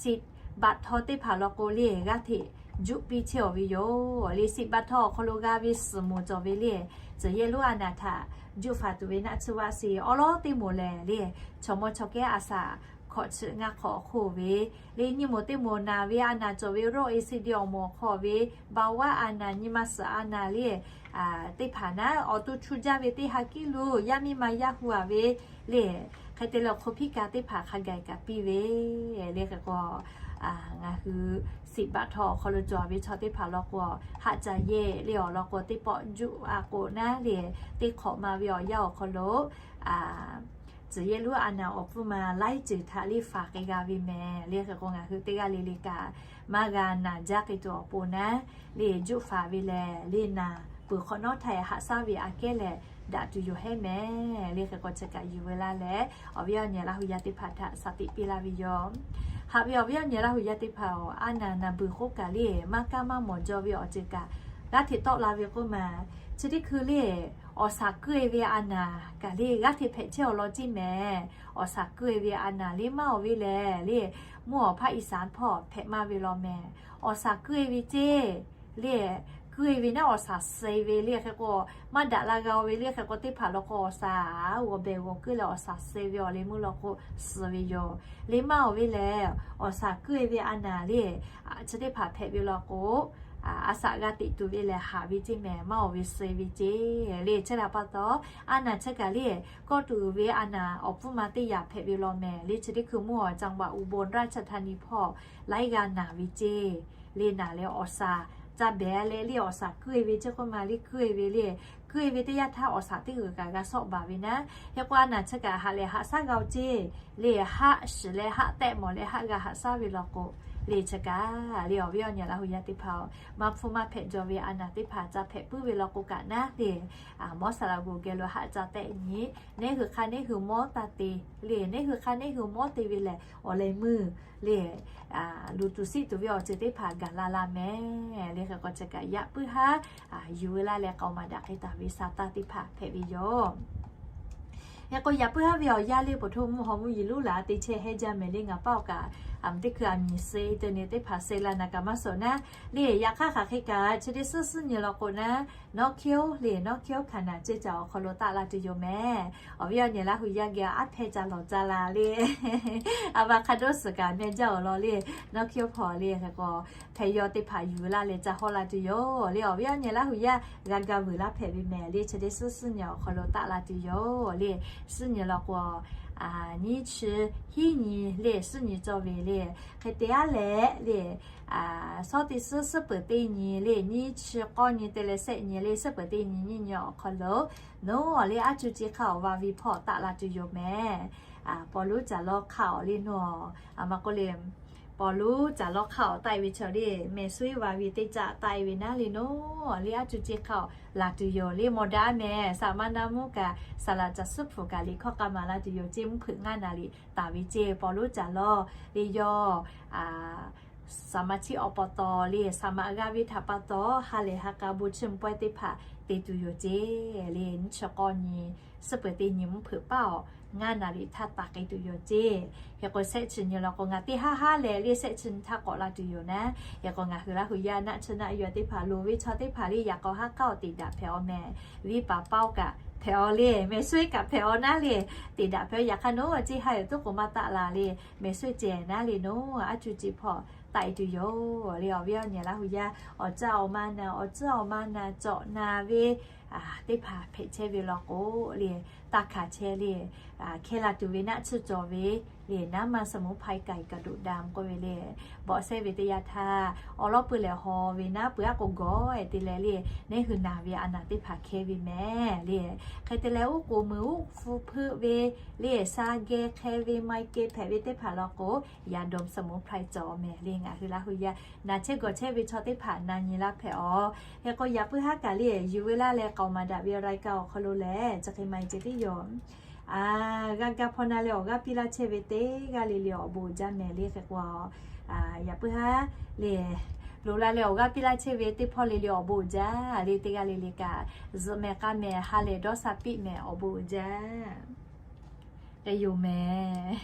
siˍ baꞈ htaw teˇ hpaˍ law k'o le g'aˇ hteꞈ juˆ piˇ chehˇ-aw ve yoˬ. Le siˍ baꞈ htaw awˬ hk'aw lo g'a ve suhˍ moˍ cawˬ ve le, tcuhˬ yehˇ lonˉ a naˬ htaꞈ juˆ faˍ tuˬ ve naˆ tsuhˇ vaˆ se awˉ lawˉ teˇ moˍ lehˬ le, chaw mawˇ chaw kehˉ a shaꞈ hkawꞈ chi ngaˇ hk'awꞈ awˬ hk'oˆ ve le, nyiˇ moˍ teˇ moˍ naˬ ve a naˬ cawˬ ve โรคเอดส์ซีดี awˬ moˍ awˬ hk'aw ve เบาหวาน a naˬ, nyi ma suhˍ a naˬ le, teˇ hpaˍ naˉ awˬ to chu jaˇ ve teˇ ha kiˉ lo yaˇ miˇ ma yaˇ hu a ve le, hk'e te leh awˬ hk'aw hpiˇ ka teˇ hpaˍ hk'a gaˬ kaꞈ piˇ ve le. Hk'e k'o ngaˬ hui siˍ baꞈ htaw awˬ hk'aw lo cawˬ ve chaw teˇ hpaˍ law k'o, haˆ ca yehˇ le awˬ lawn k'o teˇ pawˆ juˆ a k'o naˉ le, teˇ hk'awꞈ ma ve awˬ yanˇ awˬ hk'aw lo tcuhˬ yehˇ lonˉ a naˬ awˬ pfuhˇ ma laiˉ ceuˬ htaꞈ le faˍ k'ai g'a ve mehˍ. Le hk'e k'o ngaˬ hui teˇ g'aˇ le le kaꞈ maˇ g'a naˬ jaˇ k'ai tuˬ awˬ pon naˉ le, juˆ faˍ ve lehˬ le naˬ peuˬ hk'awꞈ nawˉ htaˇ haꞈ shaˉ ve aꞈ kehˉ lehˬ daꞈ tuˬ yoˬ hehˉ mehˍ. Le hk'e k'o chi kaꞈ yuˬ ve laˇ leh, awˬ viˉ awˬ nyi Laˇ hu yaˇ teˇ hpaˍ htaꞈ shaˍ tiꞈ piˇ laˇ ve yoˬ. Haꞈ ve awˬ viˉ awˬ nyi Laˇ hu yaˇ teˇ hpaˍ-oˬ, a naˬ naˬ beuˬ k'oˆ kaꞈ le maˇ kaˇ maˇ mawˬ jaw ve awˬ ceuˬ kaꞈ g'aˇ hteꞈ tawˆ la ve k'oˆ ma. Chi teˇ hkui le awˬ shaˍ kuiˇ-e ve a naˬ kaꞈ le g'aˇ hteꞈ hpehꞈ chehˇ awˬ lawn ceˇ mehˍ. Awˬ shaˍ kuiˇ-e ve a naˬ le maˇ-oˬ ve lehˬ le, mvuhˇ awˬ hpaˇ อีสาน hpawˇ hpehꞈ maˇ ve law mehˍ. Awˬ shaˍ kuiˇ-e ve ceˇ le, kuiˇ e ve naˉ awˬ shaˍ suh ve le hk'e k'o, maˇ daꞈ la g'a ve le hk'e k'o, teˇ hpaˍ law k'o awˬ shaˍ g'awˬ behˬ g'awˬ kuiˇ leh awˬ shaˍ suh ve awˬ leh meuˇ law k'o suh ve yoˬ. Le maˇ oˬ ve lehˬ, awˬ shaˍ kuiˇ e ve a naˍ le, chi teˇ hpaˍ hpehꞈ ve law k'o, a shaꞈ g'a teꞈ tuˬ ve lehˬ haˍ ve ceˇ mehˍ, maˇ oˬ ve suh ve ceˇ le. Chi htaꞈ pa taw, a naˍ chi kaꞈ le, kawˆ tuˬ uiˍ ve a naˍ awˬ pfuhˇ ma teˇ yaꞈ hpehꞈ ve law mehˍ le. Chi teˇ hkui mvuhˇ awˬ จังหวัดอุบลราชธานี hpawˇ laiˉ g'aˇ naˍ ve ceˇ le. Naˍ leh awˬ shaˍ ca behˍ leh le awˬ shaˍ kuiˇ e ve ceˇ k'oˆ ma le, kuiˇ e ve le, kuiˇ e ve teˇ yanˇ htaˇ awˬ shaˍ teˇ g'uiˬ kaꞈ g'a shawˆ baˬ ve naˉ. Hk'e k'o a naˍ chi kaꞈ haꞈ lehˬ haꞈ shaˉ g'a oˬ ceˇ le. Haˆ shiˍ leh haˆ tehˆ mawˬ leh haˆ g'a haꞈ shaˉ ve law k'o le, chi kaꞈ le awˬ viˉ awˬ nyi Laˇ hu yaˇ teˇ hpaˍ-oˬ, maˇ hpfuhˇ maˇ hpehꞈ jaw ve a naˍ teˇ hpaˍ ca hpehꞈ puiˉ ve law k'o kaꞈ naˉ le, mawˇ saˍ laꞈ g'oˬ geh lo haˆ ca tehˆ nyi, neˇ hui hk'a neˇ hui mawˇ taˇ te le. Neˇ hui hk'a neˇ hui mawˇ te ve lehˬ awˬ leh meuˇ le, luˬ tuˬ siˆ tuˬ ve awˬ ceuˬ teˇ hpaˍ gaˬ la la mehˍ le. Hk'e k'o chi kaꞈ yaꞈ puiˉ haˉ yuˬ ve laˇ leh k'aoˍ maˍ daꞈ k'ai taˍ ve sa taˇ teˇ hpaˍ hpehꞈ ve yoˬ. Hk'e k'o yaꞈ puiˉ haˉ ve awˬ yanˇ le, poˬ htoˇ mvuhˇ haw mvuhˇ yiˍ lonˉ laˬ te chehˇ hehnˇ jaˇ mehˍ le. Ngaˬ paˇ awˬ kaꞈ teˇ hkui aˬ miˍ suh te ne teˇ hpaˍ suh la naˍ kaꞈ maˇ suh naˉ le. Yaꞈ hk'aˇ hk'aˬ hk'e kaꞈ chi teˇ suhˉ suhˉ nyi law k'o naˉ, nawˉ hkiˉ oˬ le, nawˉ hkiˉ oˬ hkanˍ naˍ ceˇ caˬ awˬ hk'aw lo taˆ la tuˬ yoˬ mehˍ. Awˬ viˉ awˬ nyi Laˇ hu yaˇ geh aˉ hpehˇ ca lawˬ ca la le, a va hk'a doˆ suhˍ kaꞈ meh jaˇ awˬ lawn le, nawˉ hkiˉ oˬ hpawˇ le hk'e k'o hpehꞈ yaw teˇ hpaˍ yuˬ laˇ leh ca hawˇ la tuˬ yoˬ le. Awˬ viˉ awˬ nyi Laˇ hu yaˇ g'a ga vuiˬ laˇ hpehꞈ ve mehˍ le. Chi teˇ suhˉ suhˉ nyi awˬ hk'aw lo taˆ la tuˬ yoˬ le. Suhˉ nyi law k'o, nyiˇ chi hiˉ nyi le suhˉ nyi cawˇ ve le. Hk'e te aˉ leh le, shawˉ teˇ suhˉ suhˉ peuˬ teˇ nyi le, nyiˇ chi k'awˇ nyi te leh shehˆ nyi le, suhˉ peuˬ teˇ nyi nyiˇ nyi awˬ hk'aw lo, nawˬ le aˉ cuˇ ceˇ hk'aˇ awˬ va ve hpawˇ taˆ la tuˬ yoˬ mehˍ. Pawˍ lonˉ caˬ lawˇ hk'aˇ awˬ le nawˬ, a ma k'oˆ le, Pawˍ lonˉ caˬ lawˇ hk'aˇ awˬ taˆ e ve chaw le, mehˍ suˉ iˉ va ve teˇ caˆ taˆ e ve naˉ le nawˬ le aˉ cuˇ ceˇ hk'aˇ awˬ laˬ tuˬ yoˬ le. Mawˬ daꞈ mehˍ, saˍ maˇ naˇ mvuhˇ kaꞈ saˍ laꞈ caˬ suhˉ hpu kaꞈ liꞈ hkawˇ k'a maˍ la tuˬ yoˬ ceˇ. Mvuhˇ hpeuꞈ ngaˇ naˍ riˍ taˍ ve ceˇ. Pawˍ lonˉ caˬ lawˇ le yawˇ saˍ maˍ chiˇ awˬ pa taw le, saˍ maꞈ g'a ve htaꞈ pa taw ha lehˬ ha k'a bon chiˇ mvuh pawehˇ teˇ hpaˍ te tuˬ yoˬ ceˇ le. Nyiˇ chi k'awˇ nyi suhˉ peuˬ teˇ nyi mvuhˇ hpeuꞈ paˇ awˬ ngaˇ naˍ riˍ htaˇ taˍ k'ai tuˬ yoˬ ceˇ. Hk'e k'o shehˆ chi nyi law k'o ngaˬ teˇ haˉ haˉ leh le shehˆ chi nyi htaˇ k'awꞈ la tuˬ yoˬ naˉ. Hk'e k'o ngaˬ hui Laˇ hu yaˇ naˆ chi naˆ yaw teˇ hpaˍ loˍ ve chaw teˇ hpaˍ le yaꞈ k'aw haˉ k'aˉ awˬ teꞈ daꞈ hpehꞈ aw mehˍ. Viˉ paˍ paoˇ kaꞈ hpehꞈ aw le, mehˍ suˉ kaꞈ hpehꞈ aw naˉ le, teꞈ daꞈ hpehꞈ aw. Yaꞈ hk'aˇ nawˬ ceˇ ha yoˬ tuˉ k'o maˇ taˆ la le, mehˍ suˉ ceh naˉ le nawˬ aˉ cuˇ ceˇ hpawˇ taˆ e tuˬ yoˬ le. Awˬ viˉ awˬ nyi Laˇ hu yaˇ awˬ caˇ awˬ ma na, awˬ caˇ awˬ ma na cawꞈ na ve teˇ hpaˍ hpehꞈ chehˇ ve law k'o le, taˇ hkanˍ chehˇ le, hkeh la tuˬ ve naˆ tsuhˇ cawˬ ve le, naˉ maˇ สมุนไพร ไก่กระดูกดำ k'oˆ ve le, bawꞈ sehˉ ve teˇ yanˇ htaˇ awˬ lawˉ pui lehˬ haw ve naˉ pui aˉ k'o gawˬ e te leh le, neˇ hui naˬ ve a naˍ teˇ hpaˍ hkeh ve mehˍ le. Hk'e te leh uˉ k'oˍ meuˍ uˉ hpu hpeuˆ ve le, sha geh hk'e ve maˇ geh hpehꞈ ve teˇ hpaˍ law k'o, ยาดมสมุนไพร cawˬ mehˍ le. Ngaˬ hui Laˇ hu yaˇ naˬ chehˇ gawˬ chehˇ ve chaw teˇ hpaˍ na nyi laˇ hpehꞈ aw. Hk'e k'o yaꞈ puiˉ haˉ kaꞈ le yuˬ ve laˇ leh k'aoˍ maˍ daꞈ ve รายการ awˬ hk'aw lo lehˬ chi hk'e maˇ e ceh tiˉ yoˬ. G'a ga hpaw na leh awˬ g'aˇ piˇ laˇ chehˇ ve teˇ g'aˇ le le awˬ bon uiˍ jaˇ mehˍ le. Hk'e k'o yaꞈ puiˉ haˉ le loꞈ la leh awˬ g'aˇ piˇ laˇ chehˇ ve teˇ hpawˇ le le awˬ bon uiˍ jaˇ le. Teˇ g'aˇ le le kaꞈ zuhꞈ mehˍ k'a mehˍ ha lehˬ dawˇ sha piˆ mehˍ awˬ bon uiˍ jaˇ. K'ai yoˬ mehˍ.